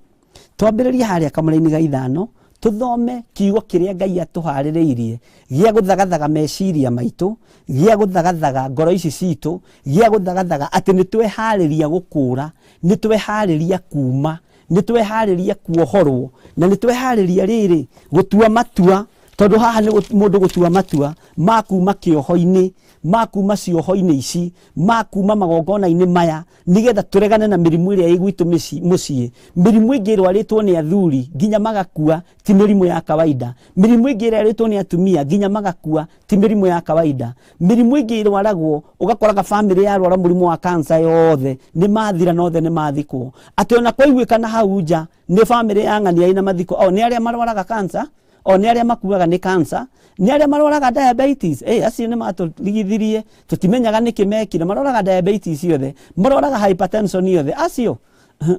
twambĩrĩrie harĩa kamũra-inĩ ga 5, tũthome kiugo kĩrĩa Ngai atũharĩrĩirie gĩa gũthagathaga meciria maitũ, gĩa gũthagathaga ngoro ici citũ, gĩa gũthagathaga atĩ nĩ tweharĩria gũkũra, nĩ tweharĩria kuma, nĩ tweharĩria kuohorwo, na nĩ tweharĩria rĩrĩ gũtua matua, tondũ haha nĩ mũndũ gũtua matua ma kuma kĩoho-inĩ, ma kuma cioho-inĩ ici, ma kuma magongona-inĩ maya, nĩgetha tũregane na mĩrimũ ĩrĩa ĩ gwitũ mũciĩ. Mĩrimũ ĩngĩ ĩrwarĩtwo nĩ athuri nginya magakua ti mĩrimũ ya kawaida. Mĩrimũ ĩngĩ ĩrwarĩtwo nĩ atumia nginya magakua ti mĩrimũ ya kawaida. Mĩrimũ ĩngĩ ĩrwaragwo ũgakoraga bamĩrĩ yarwara mũrimũ wa kansa yothe nĩ mathira na othe nĩ mathikwo. Atĩ ona kwaiguĩkana hau nja nĩ bamĩrĩ ya ng'ania ĩna mathiko, o nĩ arĩa marwaraga kansa, o nĩ arĩa makuaga nĩ kansa, nĩ arĩa marwaraga diabetes. Acio nĩ matũrigithirie, tũtimenyaga nĩkĩ mekire, marwaraga diabetes yothe, marwaraga hypertension yothe, acio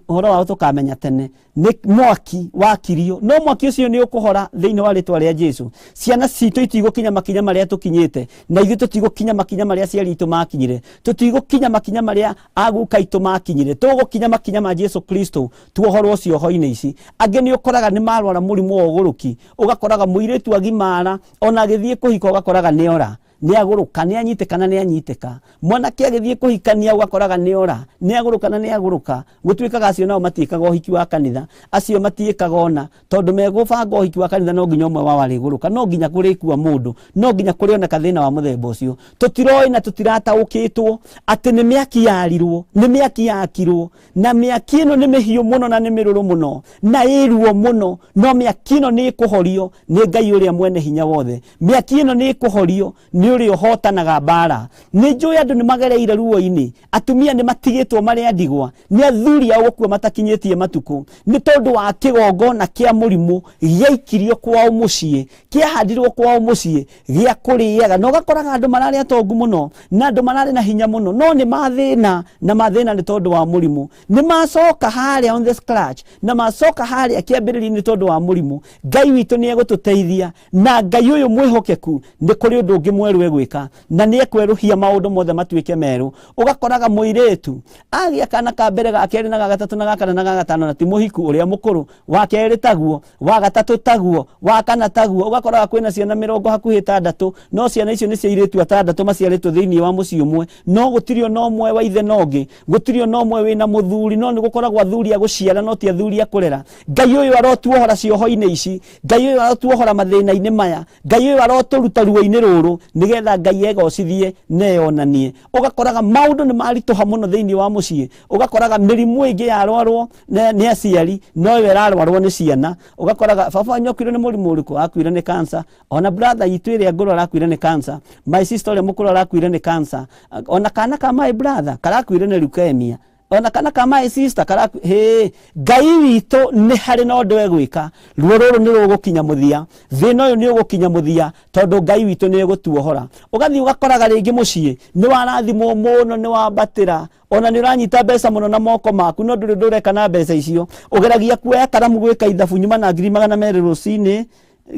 ũhoro wao tũkamenya tene nĩ mwaki wakirio, no mwaki ũcio nĩ ũkũhora thĩinĩ wa rĩtwa rĩa Jesu. Ciana citũ itigũkinya makinya marĩa tũkinyĩte, na ithuĩ tũtigũkinya makinya marĩa aciari aitũ makinyire, tũtigũkinya makinya marĩa aguka aitũ makinyire, tũgũkinya makinya ma Jesu Kristo tuohorwo cioho-inĩ ici. Angĩ nĩ ũkoraga nĩ marwara mũrimũ wa ũgũrũki, ũgakoraga mũirĩtu agimara ona agĩthiĩ kũhika ũgakoraga nĩ ora, nĩ agũrũka, nĩ anyitĩka na nĩ anyitĩka. Mwanake agĩthiĩ kũhikania ũgakoraga nĩ ora, nĩ agũrũka na nĩ agũrũka. Gũtuĩkaga acio nao matiĩkaga ũhiki wa kanitha, acio matiĩkaga ona, tondũ megũbanga ũhiki wa kanitha no nginya ũmwe wao arĩgũrũka, no nginya kũrĩkua mũndũ, no nginya kũrĩoneka thĩna wa mũthemba ũcio. Tũtiroĩ na tũtirataũkĩtwo atĩ nĩ mĩaki yarirwo, nĩ mĩaki yakirwo, na mĩaki ĩno nĩ mĩhiũ mũno na nĩ mĩrũrũ mũno na ĩruo mũno, no mĩaki ĩno nĩ ĩkũhorio nĩ Ngai ũrĩa mwene hinya wothe. Mĩaki ĩno nĩ ĩkũhorio nĩ ũrĩa ũhotanaga mbara. Nĩ njũĩ andũ nĩ magereire ruo-inĩ, atumia nĩ matigĩtwo marĩ a ndigwa, nĩ athuri ao gũkua matakinyĩtie matukũ, nĩ tondũ wa kĩgongona kĩa mũrimũ gĩaikirio kwao mũciĩ, kĩahandirwo kwao mũciĩ gĩa kũrĩaga. Na ũgakoraga andũ mararĩ atongu mũno na andũ mararĩ na hinya mũno, no nĩ mathĩna, na mathĩna nĩ tondũ wa mũrimũ. Nĩ macoka harĩa on the scratch, na macoka harĩa kĩambĩrĩria-inĩ nĩ tondũ wa mũrimũ. Ngai witũ nĩ egũtũteithia, na Ngai ũyũ mwĩhokeku nĩ kũrĩ ũndũ ũngĩ mwerũ egwĩka, na nĩ ekwerũhia maũndũ mothe matuĩke merũ. Ũgakoraga mũirĩtu agĩa kana ka mbere, ga kerĩ, na ga gatatũ, na ga kana, na ga gatano, na ti mũhiku, ũrĩa mũkũrũ, wa kerĩ taguo, wa gatatũ taguo, wa kana taguo. Ũgakoraga kwĩna ciana mĩrongo hakuhĩ 6, no ciana icio nĩ cia airĩtu 6 maciarĩtwo thĩinĩ wa mũciĩ ũmwe, no gũtirĩ ona ũmwe wa ithe na ũngĩ, gũtirĩ ona ũmwe wĩna mũthuri, no nĩ gũkoragwo athuri a gũciara no ti athuri a kũrera. Ngai ũyũ arotuohora cioho-inĩ ici, Ngai ũyũ arotuohora mathĩna-inĩ maya, Ngai ũyũ arotũruta ruo-inĩ rũrũ, nĩgetha Ngai egocithie na eyonanie. Ũgakoraga maũndũ nĩ maritũha mũno thĩinĩ wa mũciĩ, ũgakoraga mĩrimũ ĩngĩ yarwarwo nĩ aciari, no ĩyo ĩrarwarwo nĩ ciana. Ũgakoraga baba wanyu akuire nĩ mũrimũ ũrĩkũ? Akuire nĩ cancer. Ona brother itũ ĩrĩa ngũrũ arakuire nĩ cancer, my sister ũrĩa mũkũrũ arakuire nĩ cancer, ona kana ka my brother karakuire nĩ leukemia, ona kana ka my sister karaku-, hĩ, Ngai witũ nĩ harĩ na ũndũ egwĩka. Ruo rũrũ nĩ rũgũkinya mũthia, thĩna ũyũ nĩ ũgũkinya mũthia, tondũ Ngai witũ nĩ egũtuohora. Ũgathiĩ ũgakoraga rĩngĩ mũciĩ nĩ warathimwo mũno, nĩ wambatĩra, ona nĩ ũranyita mbeca mũno na moko maku, no ndũrĩ ũndũ ũreka na mbeca icio. Ũgeragia kuoya karamu gwĩka ithabu, nyuma na ngiri magana merĩ rũcinĩ,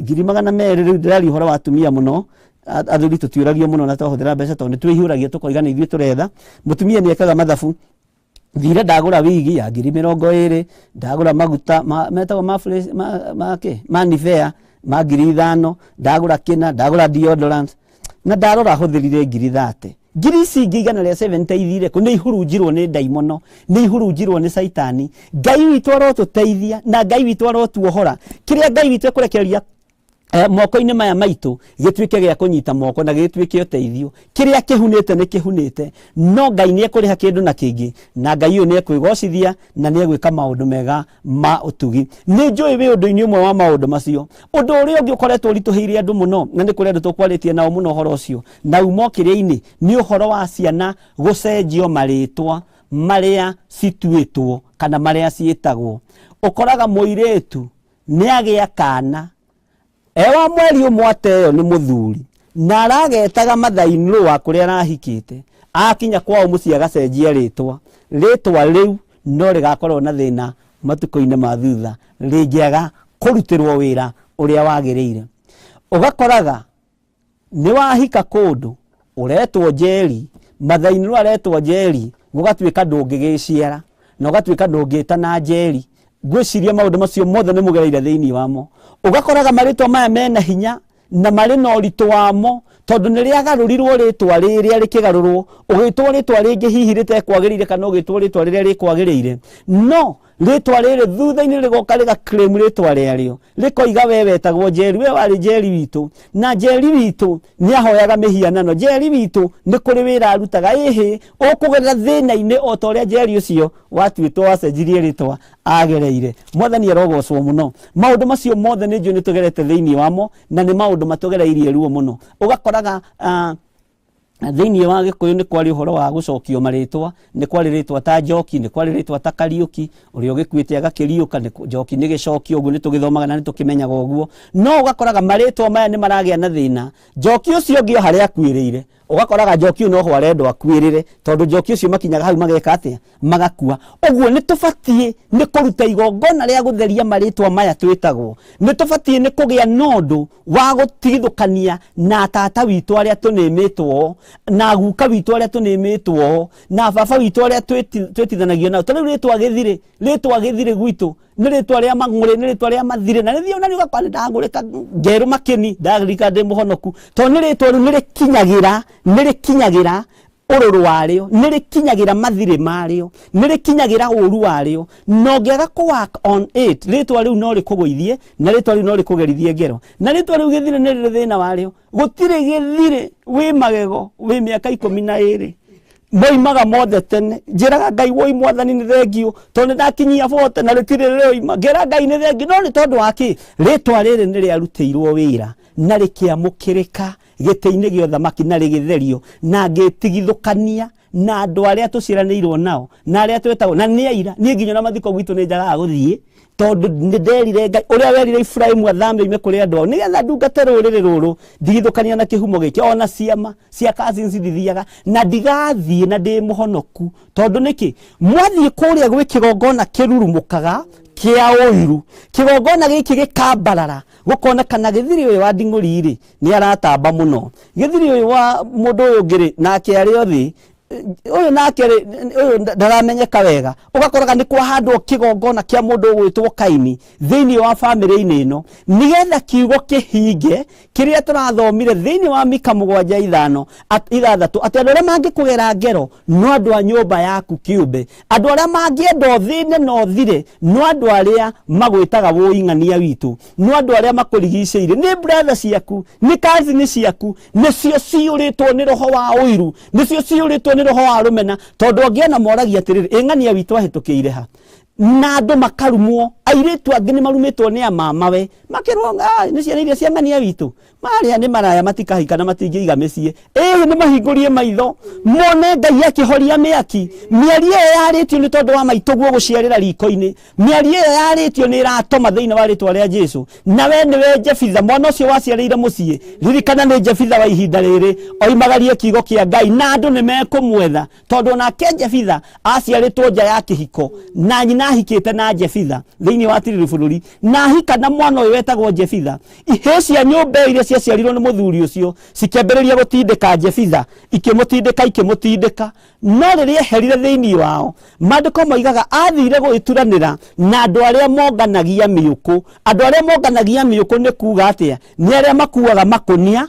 ngiri magana merĩ. Rĩu ndĩraria ũhoro wa atumia mũno, athuri tũtiũragio mũno na twahũthĩra mbeca, tondũ nĩ twĩihũragia tũkoiga nĩ ithuĩ tũretha. Mũtumia nĩ ekaga mathabu, thire ndagũra wigi ya ngiri 20, ndagũra maguta metagwo ma fresh, ma kĩ? Ma Nivea ma ngiri 5, ndagũra kĩna, ndagũra deodorant, na ndarora hũthĩrire ngiri 30. Ngiri ici ingĩ igana rĩa 70 ithire kũ? Nĩ ihurunjirwo nĩ ndaimono, nĩ ihurunjirwo nĩ caitani. Ngai witũ arotũteithia na Ngai witũ arotuohora. Kĩrĩa Ngai witũ ekũrekereria moko-inĩ maya maitũ gĩtuĩke gĩa kũnyita moko na gĩtuĩke ũteithio. Kĩrĩa kĩhunĩte nĩ kĩhunĩte, no Ngai nĩ ekũrĩha kĩndũ na kĩngĩ, na Ngai ũyũ nĩ ekwĩgocithia na nĩ egwĩka maũndũ mega ma ũtugi. Nĩ njũĩ wĩ ũndũ-inĩ ũmwe wa maũndũ macio. Ũndũ ũrĩa ũngĩ ũkoretwo ũritũhĩire andũ mũno, na nĩ kũrĩ andũ tũkwarĩtie nao mũno ũhoro ũcio, na uma kĩrĩa-inĩ, nĩ ũhoro wa ciana gũcenjio marĩtwa marĩa cituĩtwo kana marĩa ciĩtagwo. Ũkoraga mũirĩtu nĩ agĩa kana e wa mweri ũmwe ateo nĩ mũthuri, na aragetaga mother-in-law wa kũrĩa arahikĩte, akinya kwao mũciĩ agacenjia rĩtwa. Rĩtwa rĩu no rĩgakorwo na thĩna matukũ-inĩ ma thutha rĩngĩaga kũrutĩrwo wĩra ũrĩa wagĩrĩire. Ũgakoraga nĩ wahika kũndũ ũretwo Njeri, mathainĩ aretwo Njeri, gũgatuĩka ndũngĩgĩciara na ũgatuĩka ndũngĩtana Njeri. Ngwĩciria maũndũ macio mothe nĩ mũgereire thĩinĩ wamo. Ũgakoraga marĩtwa maya mena hinya na marĩ na ũritũ wamo, tondũ nĩ rĩagarũrirwo rĩtwa rĩrĩa rĩkĩgarũrwo, ũgĩtwo rĩtwa rĩngĩ hihi rĩtekwagĩrĩire kana ũgĩtwo rĩtwa rĩrĩa rĩkwagĩrĩire. No rĩtwa rĩrĩ thutha-inĩ rĩgoka rĩga claim rĩtwa rĩarĩo, rĩkoiga we wetagwo Njeri, we warĩ Njeri witũ, na Njeri witũ nĩ ahoyaga mĩhianano, Njeri witũ nĩ kũrĩ wĩra arutaga. Ĩhĩ, ũkũgerera thĩna-inĩ o ta ũrĩa Njeri ũcio watuĩtwo wacenjirie rĩtwa agereire. Mwathani arogocwo mũno. Maũndũ macio mothe nĩ njũĩ nĩ tũgerete thĩinĩ wamo, na nĩ maũndũ matũgereirie ruo mũno. Ũgakoraga thĩinĩ wa Gĩkũyũ nĩ kwarĩ ũhoro wa gũcokio marĩtwa, nĩ kwarĩ rĩtwa ta Njoki, nĩ kwarĩ rĩtwa ta Kariũki, ũrĩa ũgĩkuĩte agakĩriũka, nĩ Njoki nĩ gĩcokio, ũguo nĩ tũgĩthomaga na nĩ tũkĩmenyaga ũguo. No ũgakoraga marĩtwa maya nĩ maragĩa na thĩna. Njoki ũcio ũngĩ o harĩa akuĩrĩire, ũgakoraga Njoki ũyũ noho arendwo akuĩrĩre, tondũ Njoki ũcio makinyaga hau mageka atĩa? Magakua. Ũguo nĩ tũbatiĩ nĩ kũruta igongona rĩa gũtheria marĩtwa maya twĩtagwo. Nĩ tũbatiĩ nĩ kũgĩa na ũndũ wa gũtigithũkania na tata witũ arĩa tũnĩmĩtwo, na guka witũ arĩa tũnĩmĩtwo, na baba witũ arĩa twĩtithanagio nao. Ta rĩu rĩtwa Gĩthirĩ, rĩtwa Gĩthirĩ gwitũ nĩ rĩtwa rĩa mang'ũrĩ, nĩ rĩtwa rĩa mathirĩ, na rĩthiĩ ona rĩu gakwa ndang'ũrĩka ngerũ makĩni, ndaririkana ndĩ mũhonoku, tondũ nĩ rĩtwa rĩu nĩ rĩkinyagĩra ũrũrũ warĩo, nĩ rĩkinyagĩra mathirĩ marĩo, nĩ rĩkinyagĩra ũru warĩo, na ũngĩaga kũ work on it, rĩtwa rĩu no rĩkũgũithie, na rĩtwa rĩu no rĩkũgerithie ngero, na rĩtwa rĩu Gĩthirĩ nĩ rĩrĩ thĩna warĩo. Gũtirĩ Gĩthirĩ wĩ magego wĩ mĩaka 12 moimaga mothe tene. Njĩraga Ngai woi mwathani nĩ thengio, tondũ nĩ ndakinyia bote na rĩtirĩ rĩoima. Ngera Ngai nĩ thengio, no nĩ tondũ wa kĩ? Rĩtwa rĩrĩ nĩ rĩarutĩirwo wĩra na rĩkĩamũkĩrĩka gĩtĩ-inĩ gĩa ũthamaki na rĩgĩtherio, na ngĩtigithũkania na andũ arĩa tũciaranĩirwo nao na arĩa twetagwo na nĩ aira. Niĩ nginya na mathiko gwitũ nĩ njagaga gũthiĩ, tondũ nĩ nderire Ngai ũrĩa werire Iburahĩmu athame oime kũrĩ andũ ao nĩgetha ndungate rũrĩrĩ rũrũ, ndigithũkania na kĩhumo gĩkĩ. Ona ciama cia cousins ndithiaga na ndigathiĩ na ndĩ mũhonoku, tondũ nĩkĩ? Mwathiĩ kũrĩa gwĩ kĩgongona kĩrurumũkaga kĩa ũiru, kĩgongona gĩkĩ gĩkambarara, gũkonekana Gĩthirĩ ũyũ wa Nding'ũri rĩ nĩ aratamba mũno, Gĩthirĩ ũyũ wa mũndũ ũyũ ũngĩ rĩ nake arĩ o thĩ, ũyũ nake rĩ ũyũ ndaramenyeka wega. Ũgakoraga nĩ kwahandwo kĩgongona kĩa mũndũ ũgwĩtwo Kaini thĩinĩ wa bamĩrĩ-inĩ ĩno, nĩgetha kiugo kĩhinge kĩrĩa tũrathomire thĩinĩ wa Mika 7:5 6, atĩ andũ arĩa mangĩkũgera ngero no andũ a nyũmba yaku kĩũmbe, andũ arĩa mangĩenda ũthĩne na ũthire no andũ arĩa magwĩtaga wũing'ania witũ, no andũ arĩa makũrigicĩirie, nĩ brother ciaku, nĩ cousin ciaku, nĩcio ciyũrĩtwo nĩ roho wa ũiru, nĩcio ciyũrĩtwo nĩ roho wa rũmena, tondũ angĩona moragia atĩrĩrĩ, ĩng'ania witũ ahĩtũkĩire ha? Na andũ makarumwo, airĩtu angĩ nĩ marumĩtwo nĩ amamawe, makerwo nĩ ciana iria cia ng'ania witũ, marĩa nĩ maraya matikahika na matingĩiga mĩciĩ. Ĩĩ nĩ mahingũrie maitho mone Ngai akĩhoria mĩaki. Mĩario ĩyo yarĩtio nĩ tondũ wa maitũguo gũciarĩra riko-inĩ, mĩario ĩyo yarĩtio nĩ ĩratoma thĩinĩ wa rĩtwa rĩa Jesu. Na we nĩwe Jefitha, mwana ũcio waciarĩire mũciĩ, ririkana nĩ Jefitha wa ihinda rĩrĩ, oimagarie kiugo kĩa Ngai na andũ nĩ mekũmwetha, tondũ onake Jefitha aciarĩtwo nja ya kĩhiko na nyina ahikĩte na Jefitha thĩinĩ wa tiriri bũrũri, na ahika na mwana ũyũ wetagwo Jefitha. Ihĩĩ cia nyũmba iria ciaciarirwo nĩ mũthuri ũcio cikĩambĩrĩria gũtindĩka Jefitha, ikĩmũtindĩka ikĩmũtindĩka, no rĩrĩa eherire thĩinĩ wao, maandĩko moigaga athire gũgĩturanĩra na andũ arĩa monganagia mĩũkũ. Andũ arĩa monganagia mĩũkũ nĩ kuga atĩa? Nĩ arĩa makuaga makũnia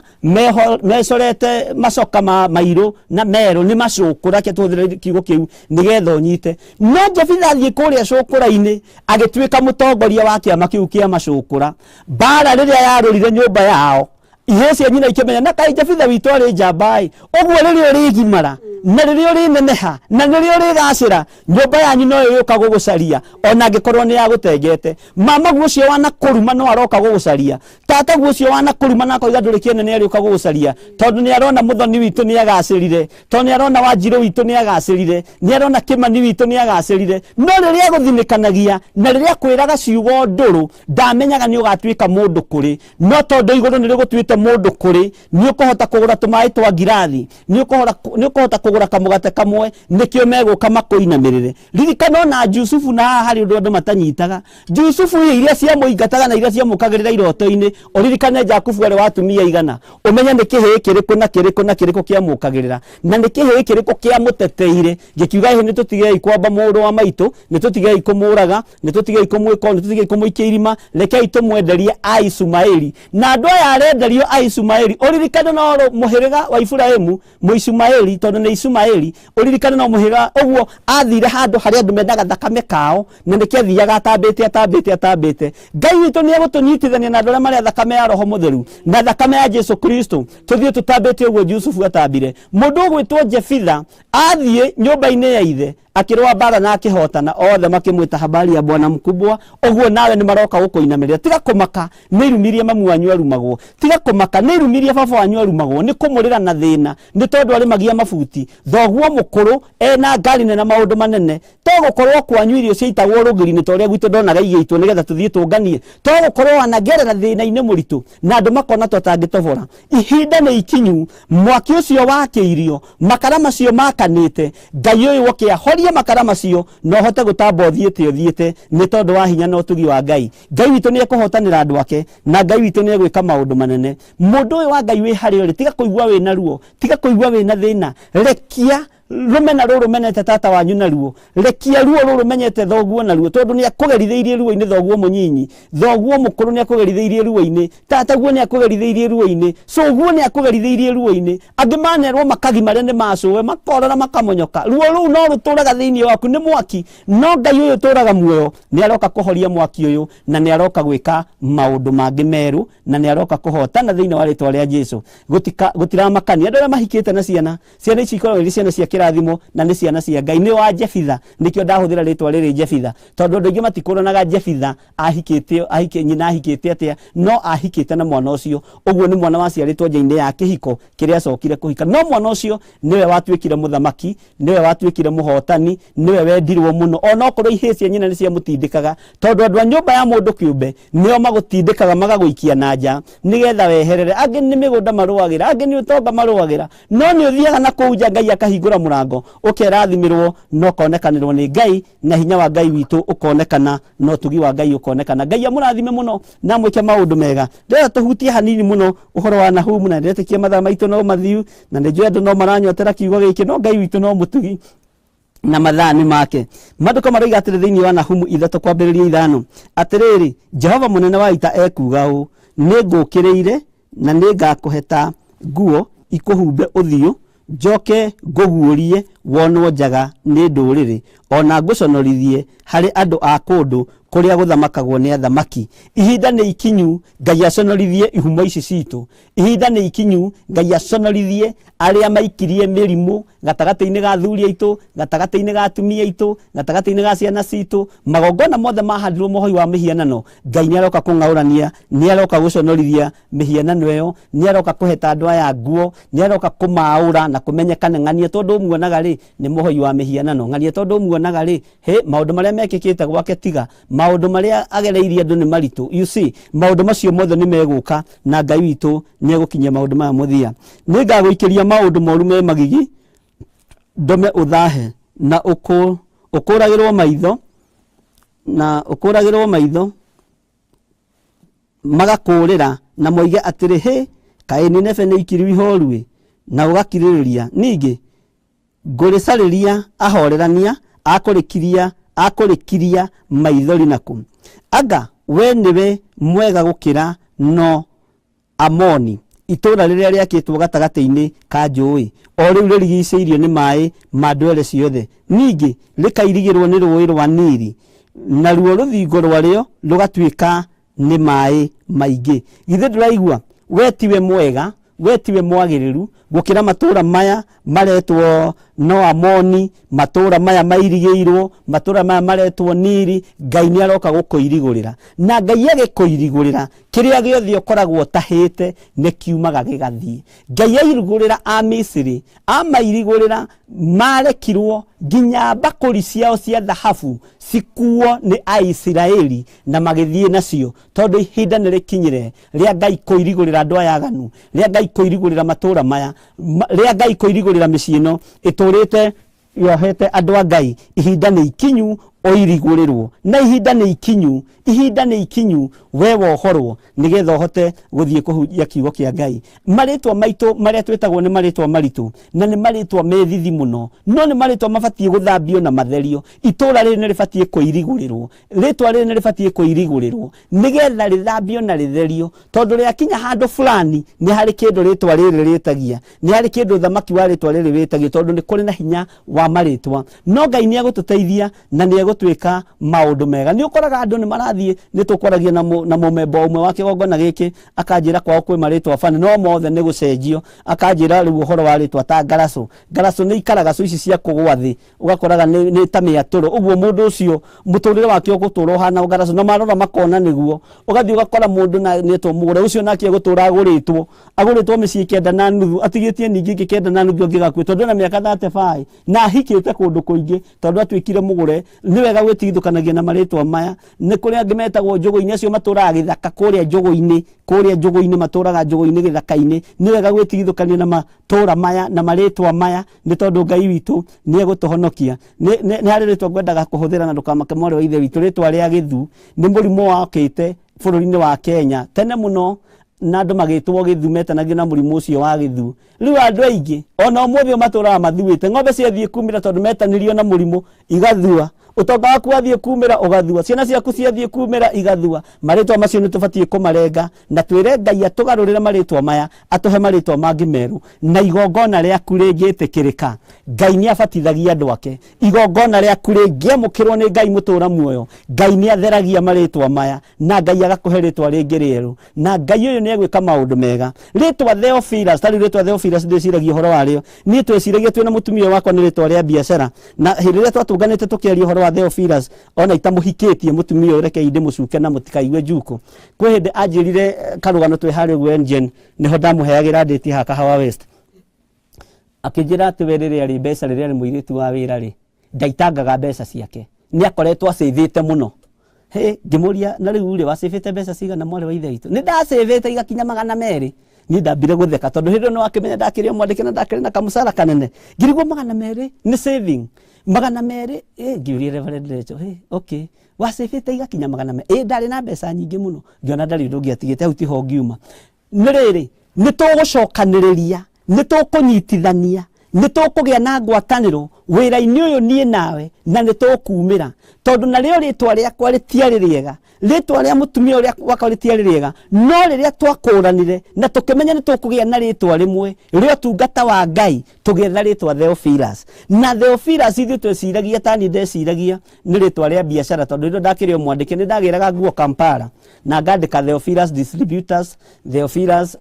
mecorete macoka ma mairũ na merũ, nĩ macũkũra, reke tũhũthĩre kiugo kĩu nĩgetha ũnyite. No Jefitha athiĩ kũrĩa cũkũra-inĩ agĩtuĩka mũtongoria wa kĩama kĩu kĩa macũkũra. Mbara rĩrĩa yarũrire nyũmba yao, ihĩĩ cia nyina ikĩmenya na kaĩ Jefitha witũ arĩ njamba ĩ, ũguo rĩrĩa ũrĩgimara na rĩrĩa ũrĩneneha na rĩrĩa ũrĩgacĩra, nyũmba yanyu no ĩrĩũka gũgũcaria ona angĩkorwo nĩ yagũtengete. Mama guo ũcio wanakũruma no aroka gũgũcaria, tata guo ũcio wanakũruma na akoiga ndũrĩ kĩene nĩ arĩũka gũgũcaria, tondũ nĩ arona mũthoni witũ nĩ agacĩrire, tondũ nĩ arona Wanjirũ witũ nĩ agacĩrire, nĩ arona Kĩmani witũ nĩ agacĩrire. No rĩrĩa agũthinĩkanagia na rĩrĩa akwĩraga ciugo ndũrũ, ndamenyaga nĩ ũgatuĩka mũndũ kũrĩ, no tondũ igũrũ nĩ rĩgũtuĩte mũndũ kũrĩ, nĩ ũkũhota kũgũra tũmaĩ twa ngirathi, nĩ ũkũhota kũgũra kamũgate kamwe, nĩkĩo megũka makũinamĩrĩre. Ririkana ona Jusufu, na haha harĩ ũndũ andũ matanyitaga. Jusufu iria ciamũingataga na iria ciamũkagĩrĩra iroto-inĩ, ũririkane Jakubu arĩ wa atumia igana, ũmenye nĩ kĩhĩĩ kĩrĩkũ na kĩrĩkũ na kĩrĩkũ kĩamũkagĩrĩra, na nĩ kĩhĩĩ kĩrĩkũ kĩamũteteire, gĩkiuga ĩhĩ, nĩtũtigei kwamba mũrũ wa maitũ, nĩtũtigei kũmũraga, nĩtũtigei kũmwĩka ũũ, nĩtũtigei kũmũikia irima, rekei tũmwenderie Aisumaeli. Na andũ aya arenderio Aisumaeli, ũririkane no mũhĩrĩga wa Iburahĩmu, Mũisumaeli, tondũ nĩ Isumaeli, ũririkane no mũhĩrĩga ũguo athire handũ harĩa andũ mendaga thakame kao, na nĩkĩo athiaga atambĩte atambĩte atambĩte. Ngai witũ nĩ egũtũnyitithania na andũ arĩa marĩa thakame ya Roho Mũtheru na thakame ya Jesu Kristo, tũthiĩ tũtambĩte ũguo Jusufu atambire. Mũndũ ũgwĩtwo Jefitha athiĩ nyũmba-inĩ ya ithe akĩrũa mbara na akĩhotana, othe makĩmwĩta habari ya bwana mkubwa. Ũguo nawe nĩ maroka gũkũinamĩrĩra. Tiga kũmaka nĩ irumirie mamu wanyu arumagwo, tiga kũmaka nĩ irumirie baba wanyu arumagwo, nĩ kũmũrĩra na thĩna nĩ tondũ arĩmagia mabuti. Thoguo mũkũrũ ena ngari nene na maũndũ manene, to gũkorwo kwanyu irio ciaitagwo rũgiri-inĩ ta ũrĩa gwitũ ndonaga igĩitwo nĩgetha tũthiĩ tũnganie, to gũkorwo wanagerera thĩna-inĩ mũritũ na andũ makona ta ũtangĩtobora. Ihinda nĩ ikinyu, mwaki ũcio wakĩirio, makara macio makanĩte, Ngai ũyũ oke ahorie makara macio na ũhote gũtamba ũthiĩte ũthiĩte, nĩ tondũ wa hinya na ũtugi wa Ngai. Ngai witũ nĩ ekũhotanĩra andũ ake, na Ngai witũ nĩ egwĩka maũndũ manene. Mũndũ ũyũ wa Ngai wĩ harĩa ũrĩ, tiga kũigua wĩna ruo, tiga kũigua wĩna thĩna, rekia rũmena rũrũ menete tata wanyu naruo, rekia ruo rũrũ menyete thoguo naruo, tondũ nĩ akũgerithĩirie ruo-inĩ thoguo mũnyinyi, thoguo mũkũrũ nĩ akũgerithĩirie ruo-inĩ, tataguo nĩ akũgerithĩirie ruo-inĩ, cũguo nĩ akũgerithĩirie ruo-inĩ. Angĩ manerwo makagimare nĩ macũwe, makorora makamonyoka. Ruo rũu no rũtũraga thĩinĩ waku, nĩ mwaki, no Ngai ũyũ ũtũraga muoyo nĩ aroka kũhoria mwaki ũyũ, na nĩ aroka gwĩka maũndũ mangĩ merũ, na nĩ aroka kũhotana thĩinĩ wa rĩtwa rĩa Jesu. Gũtiramakania andũ arĩa mahikĩte na ciana, ciana ici ikoragwo irĩ ciana cia kĩrathimo na nĩ ciana cia Ngai. Nĩ wa Jefitha, nĩkĩo ndahũthĩra rĩtwa rĩrĩ Jefitha, tondũ andũ aingĩ matikũranaga Jefitha ahikĩte, nyina ahikĩte atĩa, no ahikĩte na mwana ũcio. Ũguo nĩ mwana waciarĩtwo nja-inĩ ya kĩhiko kĩrĩa acokire kũhika, no mwana ũcio nĩwe watuĩkire mũthamaki, nĩwe watuĩkire mũhotani, nĩwe wendirwo mũno, onokorwo ihĩĩ cia nyina nĩ ciamũtindĩkaga, tondũ andũ a nyũmba ya mũndũ kĩũmbe nĩo magũtindĩkaga magagũikia na nja nĩgetha weherere. Angĩ nĩ mĩgũnda marũagĩra, angĩ nĩ ũtonga marũagĩra, no nĩ ũthiaga na kũu nja, Ngai akahingũra mũrango, ũkerathimĩrwo na ũkonekanĩrwo nĩ Ngai, na hinya wa Ngai witũ ũkonekana, na ũtugi wa Ngai ũkonekana. Ngai amũrathime mũno na amwĩke maũndũ mega. Ndĩrenda tũhutie hanini mũno ũhoro wa Nahumu, na ndĩretĩkia mathaa maitũ no mathiu, na nĩ njũĩ andũ no maranyotera kiugo gĩkĩ, no Ngai witũ no mũtugi na mathaa nĩ make. Maandĩko maroiga atĩrĩ thĩinĩ wa Nahumu 3 kwambĩrĩria 5, atĩrĩrĩ, Jehova mũnene wa ita ekuuga ũũ, nĩ ngũũkĩrĩire na nĩ ngakũheta nguo ikũhumbe ũthiũ, njoke ngũguũrie wonwo njaga nĩ ndũrĩrĩ, ona ngũconorithie harĩ andũ a kũndũ kũrĩa gũthamakagwo nĩ athamaki. Ihinda nĩ ikinyu Ngai aconorithie ihumo ici citũ. Ihinda nĩ ikinyu Ngai aconorithie arĩa maikirie mĩrimũ gatagatĩ-inĩ ga athuri aitũ, gatagatĩ-inĩ ga atumia aitũ, gatagatĩ-inĩ ga ciana citũ. Magongona mothe mahandirwo mohoi wa mĩhianano, Ngai nĩ aroka kũng'aũrania, nĩ aroka gũconorithia mĩhianano ĩyo, nĩ aroka kũheta andũ aya nguo, nĩ aroka kũmaũra na kũmenyekane ng'ania tondũ ũmuonaga rĩ nĩ mũhoi wa mĩhianano, ng'ania tondũ ũmuonaga rĩ he maũndũ marĩa mekĩkĩte gwake, tiga maũndũ marĩa agereirie andũ nĩ maritũ. You see, maũndũ macio mothe nĩ megũka na Ngai witũ nĩ egũkinyia maũndũ maya mũthia. Nĩ ngagũikĩria maũndũ moru me magigi, ndũme ũthahe na ũkũragĩrwo maitho, na ũkũragĩrwo maitho magakũrĩra na moige atĩrĩ, hĩ, kaĩ Nineve nĩ ikiru ihoru-ĩ, na ũgakirĩrĩria. Ningĩ ngũrĩcarĩria ahorerania akũrĩkiria maithori naku. Anga we nĩwe mwega gũkĩra no Amoni, itũũra rĩrĩa rĩakĩtwo gatagatĩ-inĩ ka njũũĩ, o rĩu rĩrigicĩirio nĩ maaĩ ma ndwere ciothe, ningĩ rĩkairigĩrwo nĩ rũũĩ rwa Nili, naruo rũthingo rwarĩo rũgatuĩka nĩ maaĩ maingĩ. Githĩ ndũraigua? We tiwe mwega, we tiwe mwagĩrĩru, Gũkĩra matũũra maya maretwo Noamoni, matũũra maya mairigĩirwo, matũũra maya maretwo Nili, Ngai nĩ aroka gũkũirigũrĩra. Na Ngai agĩkũirigũrĩra, kĩrĩa gĩothe ũkoragwo ũtahĩte nĩ kiumaga gĩgathiĩ. Ngai airigũrĩra Amisiri, amairigũrĩra marekirwo nginya mbakũri ciao cia thahabu cikuo nĩ Aisiraeli na magĩthiĩ nacio, tondũ ihinda nĩ rĩkinyire rĩa Ngai kũirigũrĩra andũ aya aganu, rĩa Ngai kũirigũrĩra matũũra maya, rĩa Ngai kũirigũrĩra mĩciĩ ĩno ĩtũrĩte yohete andũ a Ngai. Ihinda nĩ ikinyu ũirigũrĩrwo, na ihinda nĩ ikinyu, ihinda nĩ ikinyu we wohorwo nĩgetha ũhote gũthiĩ kũhunjia kiugo kĩa Ngai. Marĩtwa maitũ marĩa twĩtagwo nĩ marĩtwa maritũ na nĩ marĩtwa me thithi mũno, no nĩ marĩtwa mabatiĩ gũthambio na matherio. Itũũra rĩrĩ nĩ rĩbatiĩ kũirigũrĩrwo, rĩtwa rĩrĩ nĩ rĩbatiĩ kũirigũrĩrwo nĩgetha rĩthambio na rĩtherio, tondũ rĩakinya handũ fulani nĩ harĩ kĩndũ rĩtwa rĩrĩ rĩtagia, nĩ harĩ kĩndũ thamaki wa rĩtwa rĩrĩ wĩtagio, tondũ nĩ kũrĩ na hinya wa marĩtwa. No Ngai nĩ egũtũteithia na nĩ egũtwĩka maũndũ mega. Nĩ ũkoraga andũ nĩ marathiĩ, nĩ tũkwaragia na mũmemba ũmwe wa kĩgongona gĩkĩ, akanjĩra kwao kwĩ marĩtwa bani, no mothe nĩ gũcenjio. Akanjĩra rĩu ũhoro wa rĩtwa ta ngaracũ. Ngaracũ nĩ ikaragacũ ici cia kũgwa thĩ, ũgakoraga nĩ ta mĩatũro ũguo. Mũndũ ũcio mũtũrĩre wake ũgũtũra ũhana ngaracũ, na marora makona nĩguo. Ũgathiĩ ũgakora mũndũ na nĩetwo mũgũre, ũcio nake egũtũra agũrĩtwo, agũrĩtwo mĩciĩ 9.5, atigĩtie ningĩ ĩngĩ 9.5 angĩgakue, tondũ ena mĩaka 35 na ahikĩte kũndũ kũingĩ, tondũ atuĩkire mũgũre. Nĩ wega gwĩtigithũkanagia na marĩtwa maya. Nĩ kũrĩ angĩ metagwo njũgũ-inĩ, acio matũraga gĩthaka kũrĩa njũgũ-inĩ, kũrĩa njũgũ-inĩ matũraga njũgũ-inĩ gĩthaka-inĩ. Nĩ wega gwĩtigithũkania na matũra maya na marĩtwa maya, nĩ tondũ Ngai witũ nĩ egũtũhonokia. Nĩ harĩ rĩtwa ngwendaga kũhũthĩra, na ndũkamake mwarĩ wa ithe witũ, rĩtwa rĩa gĩthu. Nĩ mũrimũ wakĩte bũrũri-inĩ wa Kenya tene mũno, na andũ magĩtwo gĩthu, metanagio na mũrimũ ũcio wa gĩthu. Rĩu andũ aingĩ ona ũmũthĩ ũyũ matũraga mathuĩte. Ng'ombe ciathiĩ kumĩra, tondũ metanirio na mũrimũ, igathua. Ũtonga waku wathiĩ kumĩra, ũgathua. Ciana ciaku ciathiĩ kumĩra, igathua. Marĩtwa macio nĩ tũbatiĩ kũmarenga na twĩre Ngai atũgarũrĩre marĩtwa maya, atũhe marĩtwa mangĩ merũ. Na igongona rĩaku rĩngĩtĩkĩrĩka, Ngai nĩ abatithagia andũ ake. Igongona rĩaku rĩngĩamũkĩrwo nĩ Ngai mũtũra muoyo, Ngai nĩ atheragia marĩtwa maya na Ngai agakũhe rĩtwa rĩngĩ rĩerũ, na Ngai ũyũ nĩ egwĩka maũndũ mega. Rĩtwa Theophilus, tarĩu rĩtwa Theophilus ndĩciragia ũhoro warĩo. Niĩ tweciragia twĩna mũtumia wakwa nĩ rĩtwa rĩa biacara, na hĩndĩ ĩrĩa twatũnganĩte tũkĩaria ũhoro wa Theophilus, ona itamũhikĩtie mũtumia ũyũ, rekei ndĩmũcuke na mũtikaigue njuko. Kwĩ hĩndĩ anjĩrire karũgano twĩ harĩa ũguo NGen, nĩho ndamũheagĩra ndĩti haha Kahawa West, akĩnjĩra atĩ we rĩrĩa arĩ mbeca, rĩrĩa arĩ mũirĩtu wa wĩra rĩ, ndaitangaga mbeca ciake, nĩ akoretwo acĩvĩte mũno. Hĩ, ngĩmũria, na rĩu rĩ, wacĩvĩte mbeca cigana, mwarĩ wa ithe witũ? Nĩ ndacĩvĩte igakinya 200. Niĩ ndambire gũtheka, tondũ hĩndĩ ĩyo nĩ wakĩmenya ndakĩrĩ o mwandĩke na ndakĩrĩ na kamũcara kanene. Ngirigwo 200 nĩ saving 200. Ngĩũria Reverend Rachel, "Ĩ, okay, wacĩvĩte igakinya 200?" Ĩ, ndarĩ na mbeca nyingĩ mũno. Ngĩona ndarĩ ũndũ ũngĩ atigĩte hau, tiho ngiuma. Nĩ rĩrĩ, nĩ tũgũcokanĩrĩria, nĩ tũkũnyitithania, nĩ tũkũgĩa na ngwatanĩro wĩra-inĩ ũyũ niĩ nawe, na nĩ tũkumĩra, tondũ narĩo rĩtwa rĩakwa rĩtiarĩ rĩega, rĩtwa rĩa mũtumia ũrĩa wakwa rĩtiarĩ rĩega, no rĩrĩa twakũranire na tũkĩmenya nĩ tũkũgĩa na rĩtwa rĩmwe rĩa ũtungata wa Ngai, tũgĩetha rĩtwa Theophilus. Na Theophilus ithuĩ tweciragia, tani ndeciragia nĩ rĩtwa rĩa biacara, tondũ rĩrĩa ndakĩrĩ o mwandĩke nĩ ndagĩraga nguo Kampala na ngandĩka Theophilus Distributors, Theophilus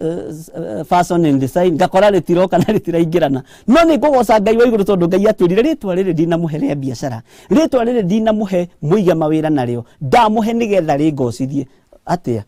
Fashion and Design, ngakora rĩtiroka na rĩtiraingĩrana. No nĩ ngũgoca Ngai wa igũrũ, tondũ Ngai atwĩrire rĩtwa rĩrĩ ndinamũhe rĩa biacara, rĩtwa rĩrĩ ndinamũhe mũige mawĩra narĩo, ndamũhe nĩgetha rĩngocithie. Atĩa?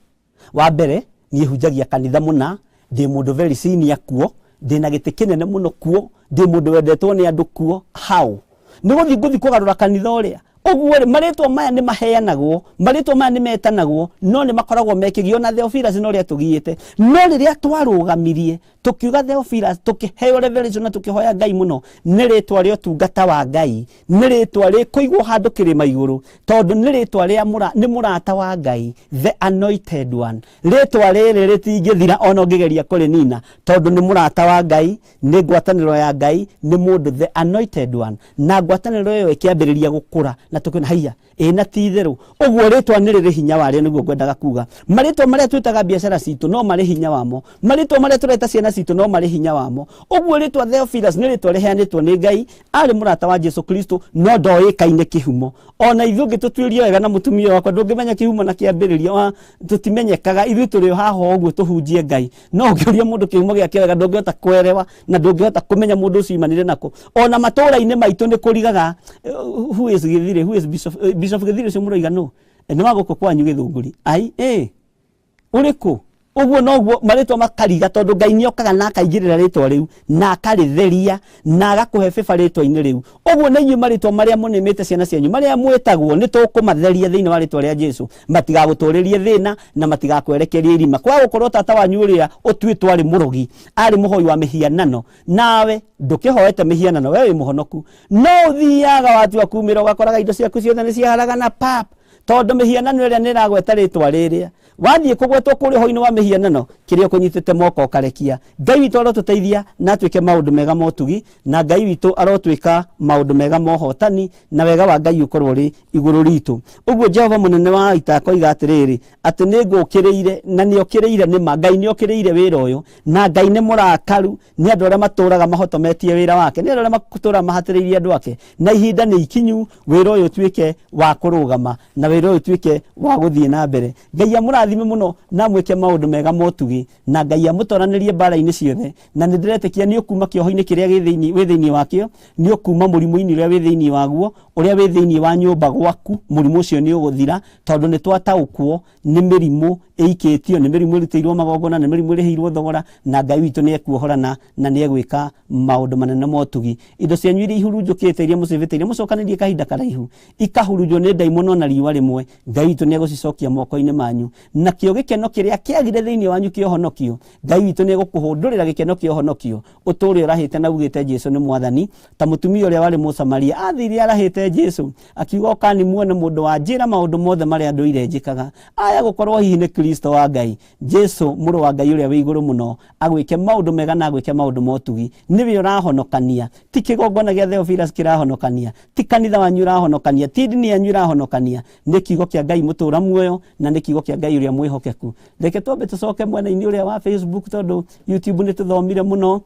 Wa mbere, niĩ hunjagia kanitha mũna, ndĩ mũndũ very senior kuo, ndĩna gĩtĩ kĩnene mũno kuo, ndĩ mũndũ wendetwo nĩ andũ kuo. How nĩ gũthiĩ ngũthiĩ kũgarũra kanitha ũrĩa ũguo rĩ? Marĩtwa maya nĩ maheanagwo, marĩtwa maya nĩ metanagwo, no nĩ makoragwo mekĩgio na Theophilus no ũrĩa tũgiĩte. No rĩrĩa twarũgamirie tũkiuga Theophilus, tũkĩheo revelation na tũkĩhoya Ngai mũno, nĩ rĩtwa rĩa ũtungata wa Ngai, nĩ rĩtwa rĩkũigwo handũ kĩrĩma igũrũ, tondũ nĩ rĩtwa rĩa nĩ mũrata wa Ngai, the anointed one. Rĩtwa rĩrĩ rĩtingĩthira ona ũngĩgeria kũrĩnina, tondũ nĩ mũrata wa Ngai, nĩ ngwatanĩro ya Ngai, nĩ mũndũ the anointed one. Na ngwatanĩro ĩyo ĩkĩambĩrĩria gũkũra na Na tũkĩona haiya ĩ na ti itherũ ũguo rĩtwa nĩ rĩrĩ hinya warĩo. Nĩguo ngwendaga kuga marĩtwa marĩa twĩtaga biacara citũ no marĩ hinya wamo, marĩtwa marĩa tũreta ciana citũ no marĩ hinya wamo. Ũguo rĩtwa Theophilus nĩ rĩtwa rĩheanĩtwo nĩ Ngai, arĩ mũrata wa Jesu Kristo, no ndoĩkaine kĩhumo. Ona ithuĩ ũngĩtũtuĩria wega na mũtumia wakwa, ndũngĩmenya kĩhumo na kĩambĩrĩria wa tũtimenyekaga. Ithuĩ tũrĩ o haha ũguo tũhunjie Ngai, no ũngĩũria mũndũ kĩhumo gĩake wega ndũngĩhota kwerewa na ndũngĩhota kũmenya mũndũ ũcio imanire nako. Ona matũũra-inĩ maitũ nĩ kũrigaga who is Gĩthirĩ, who is Bishop, Bishop Gĩthirĩ ũcio mũroiga nũ? Nĩ wa gũkũ kwanyu Gĩthũngũri ai ĩ ũrĩkũ? Ũguo noguo marĩtwa makariga, tondũ Ngai nĩ okaga na akaigĩrĩra rĩtwa rĩu na akarĩtheria na agakũhe bĩba rĩtwa-inĩ rĩu. Ũguo na inyuĩ marĩtwa marĩa mũnĩmĩte ciana cianyu, marĩa mwĩtagwo, nĩ tũkũmatheria thĩinĩ wa rĩtwa rĩa Jesu, matigagũtũrĩrie thĩna na matigakwerekerie irima. Kwaga gũkorwo tata wanyu ũrĩa ũtuĩtwo arĩ mũrogi, arĩ mũhoi wa mĩhianano, nawe ndũkĩhoete mĩhianano, we wĩ mũhonoku, no ũthiaga watua kumĩra ũgakoraga indo ciaku ciothe nĩ ciaharagana pap, tondũ mĩhianano ĩrĩa nĩ ĩragweta rĩtwa rĩrĩa wathiĩ kũgwetwo kũrĩa ũhoro-inĩ wa mĩhianano kĩrĩa ũkũnyitĩte moko ũkarekia. Ngai witũ arotũteithia na atuĩke maũndũ mega motugi, na Ngai witũ arotwĩka maũndũ mega mohotani, na wega wa Ngai ũkorwo ũrĩ igũrũ ritũ. Ũguo Jehova mũnene wa ita akoiga atĩrĩrĩ, atĩ nĩ ngũkĩrĩire na nĩ okĩrĩire. Nĩ ma Ngai nĩ okĩrĩire wĩra ũyũ, na Ngai nĩ mũrakaru nĩ andũ arĩa matũraga mahotometie wĩra wake, nĩ andũ arĩa matũraga mahatĩrĩirie andũ ake, na ihinda nĩ ikinyu wĩra ũyũ ũtuĩke wa kũrũgama na wĩra ũyũ ũtuĩke wa gũthiĩ na mbere. Ngai amũrathime mũno na amwĩke maũndũ mega motugi, na Ngai amũtoranĩrie mbara-inĩ ciothe. Na nĩ ndĩretĩkia nĩ ũkuma kĩoho-inĩ kĩrĩa gĩ thĩinĩ wĩ thĩinĩ wakĩo, nĩ ũkuma mũrimũ-inĩ ũrĩa wĩ thĩinĩ waguo, ũrĩa wĩ thĩinĩ wa nyũmba gwaku, mũrimũ ũcio nĩ ũgũthira, tondũ nĩ twataũkwo nĩ mĩrimũ ĩikĩtio, nĩ mĩrimũ ĩrutĩirwo magongona, nĩ mĩrimũ ĩrĩhĩirwo thogora, na Ngai witũ nĩ ekuohorana na nĩ egwĩka maũndũ manene motugi. Indo cianyu iria ihurunjũkĩte, iria mũcĩbĩte, iria mũcokanĩrie kahinda karaihu ikahurunjwo nĩ ndaimono na riũa rĩmwe, Ngai witũ nĩ egũcicokia moko-inĩ manyu. Nakĩo gĩkeno kĩrĩa kĩagire thĩinĩ wanyu kĩa ũhonokio, Ngai witũ nĩ egũkũhũndũrĩra gĩkeno kĩa ũhonokio, ũtũũre ũrahĩte na ugĩte Jesu nĩ mwathani, ta mũtumia ũrĩa warĩ Mũsamaria athire arahĩte Jesu akiuga, ũkani muone mũndũ wa njĩra maũndũ mothe marĩa ndũire njĩkaga, aya gũkorwo hihi nĩ Kristo wa Ngai. Jesu mũrũ wa Ngai ũrĩa wĩ igũrũ mũno agwĩke maũndũ mega na agwĩke maũndũ motugi. Nĩwe ũrahonokania, ti kĩgongona gĩa Theophilus kĩrahonokania, ti kanitha wanyu ũrahonokania, ti ndini yanyu ĩrahonokania, nĩ kiugo kĩa Ngai mũtũra muoyo na nĩ kiugo kĩa Ngai ũrĩa mwĩhokeku. Reke twambe tũcoke mwena-inĩ ũrĩa wa Facebook, tondũ YouTube nĩ tũthomire mũno.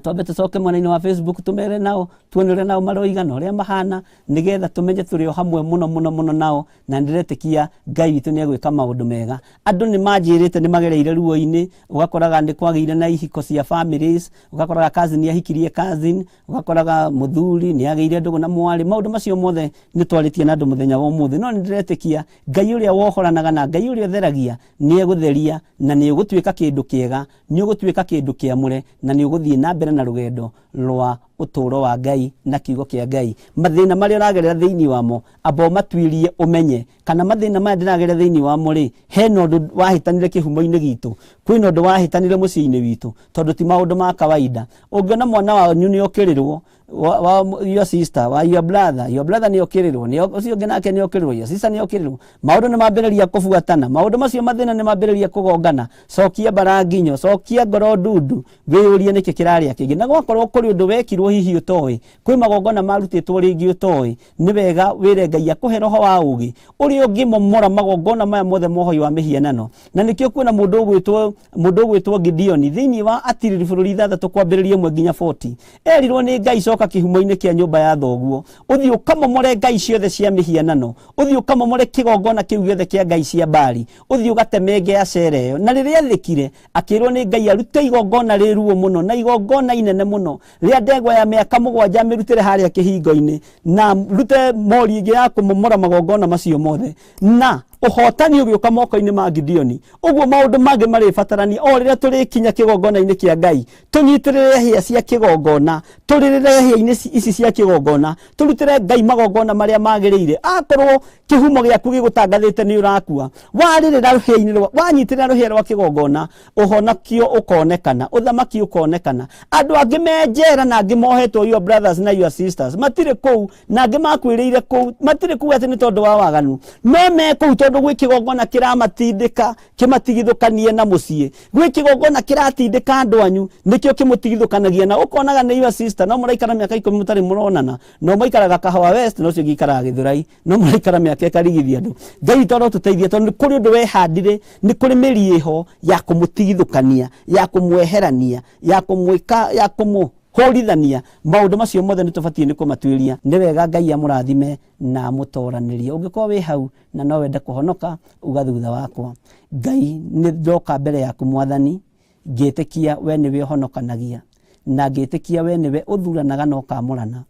Twambe tũcoke mwena-inĩ wa Facebook tũmere nao, tuone ũrĩa nao maroiga na ũrĩa mahana, nĩgetha tũmenye tũrĩ o hamwe mũno mũno mũno nao, na ndĩretĩkia Ngai witũ nĩ egwĩka maũndũ mega. Andũ nĩ manjĩrĩte nĩ magereire ruo-inĩ, ũgakoraga nĩ kwagĩire na ihiko cia families, ũgakoraga cousin ahikirie cousin, ũgakoraga mũthuri nĩ agĩire ndũgũ na mwarĩ. Maũndũ macio mothe nĩ twarĩtie na andũ mũthenya wa ũmũthĩ, no nĩ ndĩretĩkia Ngai ũrĩa wohoranaga na Ngai ũrĩa ũtheragia nĩ egũtheria, na nĩ ũgũtuĩka kĩndũ kĩega, nĩ ũgũtuĩka kĩndũ kĩamũre, na nĩ ũgũthiĩ na mbere na rũgendo rwa ũtũũro wa Ngai na kiugo kĩa Ngai. Mathĩna marĩa ũragerera thĩinĩ wamo, amba ũmatuĩrie ũmenye kana mathĩna maya ndĩragerera thĩinĩ wamo rĩ, hena ũndũ wahĩtanire kĩhumo-inĩ gitũ, kwĩna ũndũ wahĩtanire mũciĩ-inĩ witũ, tondũ ti maũndũ ma kawaida. Ũngĩona mwana wanyu nĩ okĩrĩrwo, wa your sister, wa your brother, your brother nĩ okĩrĩrwo, nĩ ũcio ũngĩ nake nĩ okĩrĩrwo, your sister nĩ okĩrĩrwo, maũndũ nĩ mambĩrĩria kũbuatana, maũndũ macio mathĩna nĩ mambĩrĩria kũgongana, cokia mbara nginyo, cokia ngoro ndundu, wĩyũrie nĩkĩ kĩrarĩa kĩngĩ. Na gwakorwo kũrĩ ũndũ wekirwo hihi ũtoĩ, kwĩ magongona marutĩtwo rĩngĩ ũtoĩ, nĩ wega wĩre Ngai akũhe roho wa ũgĩ ũrĩa ũngĩmomora magongona maya mothe mohoi wa mĩhianano. Na nĩkĩo kuona mũndũ ũgwĩtwo Gideoni thĩinĩ wa atirĩri bũrũri 6 kwambĩrĩria 1 nginya 40, erirwo nĩ Ngai, coka kĩhumo-inĩ kĩa nyũmba ya thoguo, ũthiĩ ũkamomore ngai ciothe cia mĩhianano, ũthiĩ ũkamomore kĩgongona kĩu gĩothe kĩa ngai cia Bali, ũthiĩ ũgatemenge Ashera ĩyo. Na rĩrĩa athĩkire, akĩrwo nĩ Ngai arute igongona rĩ ruo mũno na igongona inene mũno rĩa ndegwa ya mĩaka 7, amĩrutĩre harĩa kĩhingo-inĩ, na rute mori ĩngĩ ya kũmomora magongona macio mothe, na ũhotani ũgĩũka moko-inĩ ma Gideoni. Ũguo maũndũ mangĩ marĩbatarania o rĩrĩa tũrĩkinya kĩgongona-inĩ kĩa Ngai, tũnyitĩrĩre hĩa cia kĩgongona, tũrĩrĩre hĩa-inĩ ici cia kĩgongona, tũrutĩre Ngai magongona marĩa magĩrĩire. Akorwo kĩhumo gĩaku gĩgũtangathĩte nĩ ũrakua, warĩrĩra rũhĩa-inĩ rwa, wanyitĩrĩra rũhĩa rwa kĩgongona, ũhonokio ũkonekana, ũthamaki ũkonekana. Andũ angĩ me njera na angĩ mohetwo, your brothers na your sisters matirĩ kũu, na angĩ makuĩrĩire kũu matirĩ kũu atĩ nĩ tondũ wa waganu, no me kũu tondũ Tondũ gwĩ kĩgongona kĩramatindĩka kĩmatigithũkanie na mũciĩ, gwĩ kĩgongona kĩratindĩka andũ anyu nĩkĩo kĩmũtigithũkanagia na ũkonaga nĩ your sister, no mũraikara mĩaka 10 mũtarĩ mũronana, no mũikaraga Kahawa West, no ũcio ũngĩ aikaraga Gĩthũrai, no mũraikara mĩaka ĩkarigithia andũ. Ngai witũ arotũteithia, tondũ nĩ kũrĩ ũndũ wehandire, nĩ kũrĩ mĩri ĩho ya kũmũtigithũkania, ya kũmweherania, ya kũmwĩka, ya kũmũhũrithania. Maũndũ macio mothe nĩ tũbatiĩ nĩ kũmatuĩria. Nĩ wega Ngai amũrathime na amũtoranĩrie. Ũngĩkorwo wĩ hau na no wende kũhonoka, uga thutha wakwa, Ngai nĩ ndoka mbere yaku Mwathani, ngĩtĩkia we nĩwe ũhonokanagia, na ngĩtĩkia we nĩwe ũthuranaga na ũkamũrana.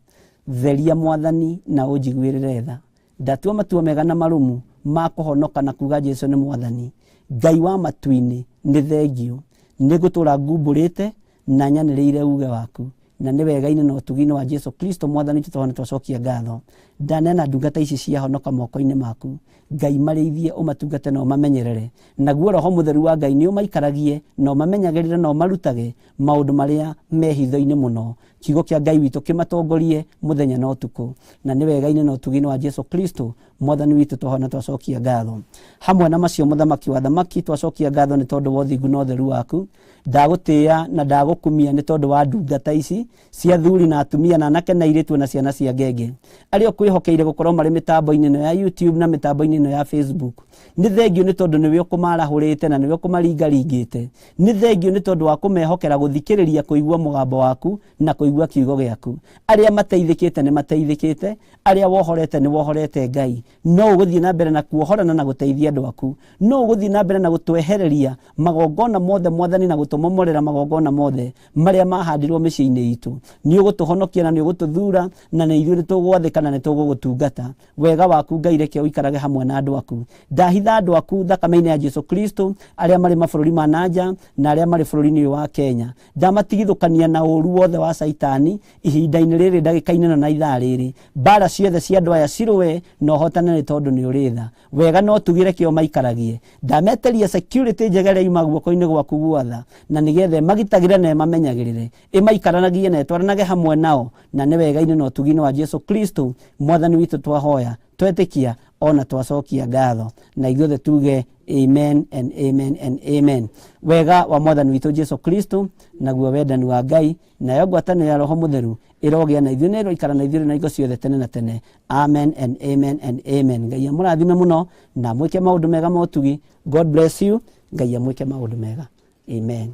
Theria Mwathani na ũnjiguĩrĩre tha. Ndatua matua mega na marũmu ma kũhonoka na kuga Jesu nĩ Mwathani. Ngai wa matu-inĩ, nĩ thengio, nĩ ngũtũra ngumbũrĩte na nyanĩrĩire uge waku, na nĩ wega-inĩ na ũtugi-inĩ wa Jesu Kristo Mwathani witũ tũhone twacokia ngatho. Ndaneana ndungata ici ciahonoka moko-inĩ maku. Ngai marĩithie, ũmatungate na ũmamenyerere, naguo Roho Mũtheru wa Ngai nĩ ũmaikaragie na ũmamenyagĩrĩre na ũmarutage maũndũ marĩa me hitho-inĩ mũno. Kiugo kĩa Ngai witũ kĩmatongorie mũthenya na ũtukũ, na nĩ wega-inĩ na ũtugi-inĩ wa Jesu Kristo Mwathani witũ twahona twacokia ngatho. Hamwe na macio Mũthamaki wa thamaki, twacokia ngatho nĩ tondũ wa ũthingu na ũtheru waku. Ndagũtĩĩa na ndagũkumia nĩ tondũ wa ndungata ici cia athuri na atumia na anake na airĩtu na ciana cia ngenge, arĩa ũkwĩhokeire gũkorwo marĩ mĩtambo-inĩ ĩno ya YouTube na mĩtambo-inĩ ĩno ya Facebook. Nĩ thengio nĩ tondũ nĩwe ũkũmarahũrĩte na nĩwe ũkũmaringaringĩte. Nĩ thengio nĩ tondũ wa kũmehokera gũthikĩrĩria kũigua mũgambo waku na kũigua kiugo gĩaku. Arĩa mateithĩkĩte nĩ mateithĩkĩte, arĩa wohorete nĩ wohorete. Ngai no ũgũthiĩ na mbere na kuohorana na gũteithia andũ aku, no ũgũthiĩ na mbere na gũtwehereria magongona mothe Mwathani, na gũtũmomorera magongona mothe marĩa mahandirwo mĩciĩ-inĩ itũ. Nĩ ũgũtũhonokia na nĩ ũgũtũthura, na nĩ ithuĩ nĩ tũgwathĩka na nĩ tũgũgũtungata. Wega waku Ngai reke ũikarage hamwe na andũ aku. Ndahitha andũ aku thakame-inĩ ya Jesu Kristo, arĩa marĩ mabũrũri ma nanja na arĩa marĩ bũrũri-inĩ ũyũ wa Kenya. Ndamatigithũkania na ũru wothe wa Caitani ihinda-inĩ rĩrĩ, ndagĩka-inĩ ĩno na ithaa rĩrĩ. Mbara ciothe cia andũ aya cirũe na ũhotane nĩ tondũ nĩ ũrĩ tha. Wega no tugire kĩo maikaragie. Ndameteria security njega ĩrĩa yuma guoko-inĩ gwaku gwatha, na nĩgetha ĩmagitagĩre na ĩmamenyagĩrĩre, ĩmaikaranagie na ĩtwaranage hamwe nao, na nĩ wega-inĩ na ũtugi-inĩ wa Jesu Kristo Mwathani witũ twahoya, twetĩkia ona twacokia ngatho, na ithuothe tuge amen and amen and amen. Wega wa Mwathani witũ Jesu Kristo, naguo wendani wa Ngai, nayo ngwatanĩro ya Roho Mũtheru ĩrogĩa na ithuĩ na ĩroikara na ithuĩ na hingo ciothe tene na tene. Amen and amen and amen. Ngai amũrathime mũno na mwĩke maũndũ mega ma ũtugi. God bless you. Ngai amwĩke maũndũ mega. Amen.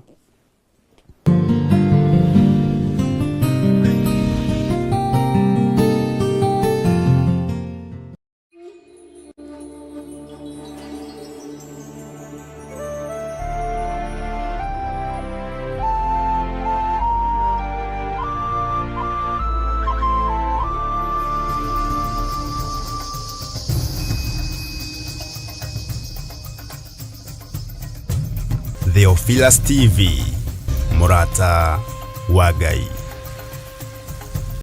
Theophilus TV, mũrata wa Ngai.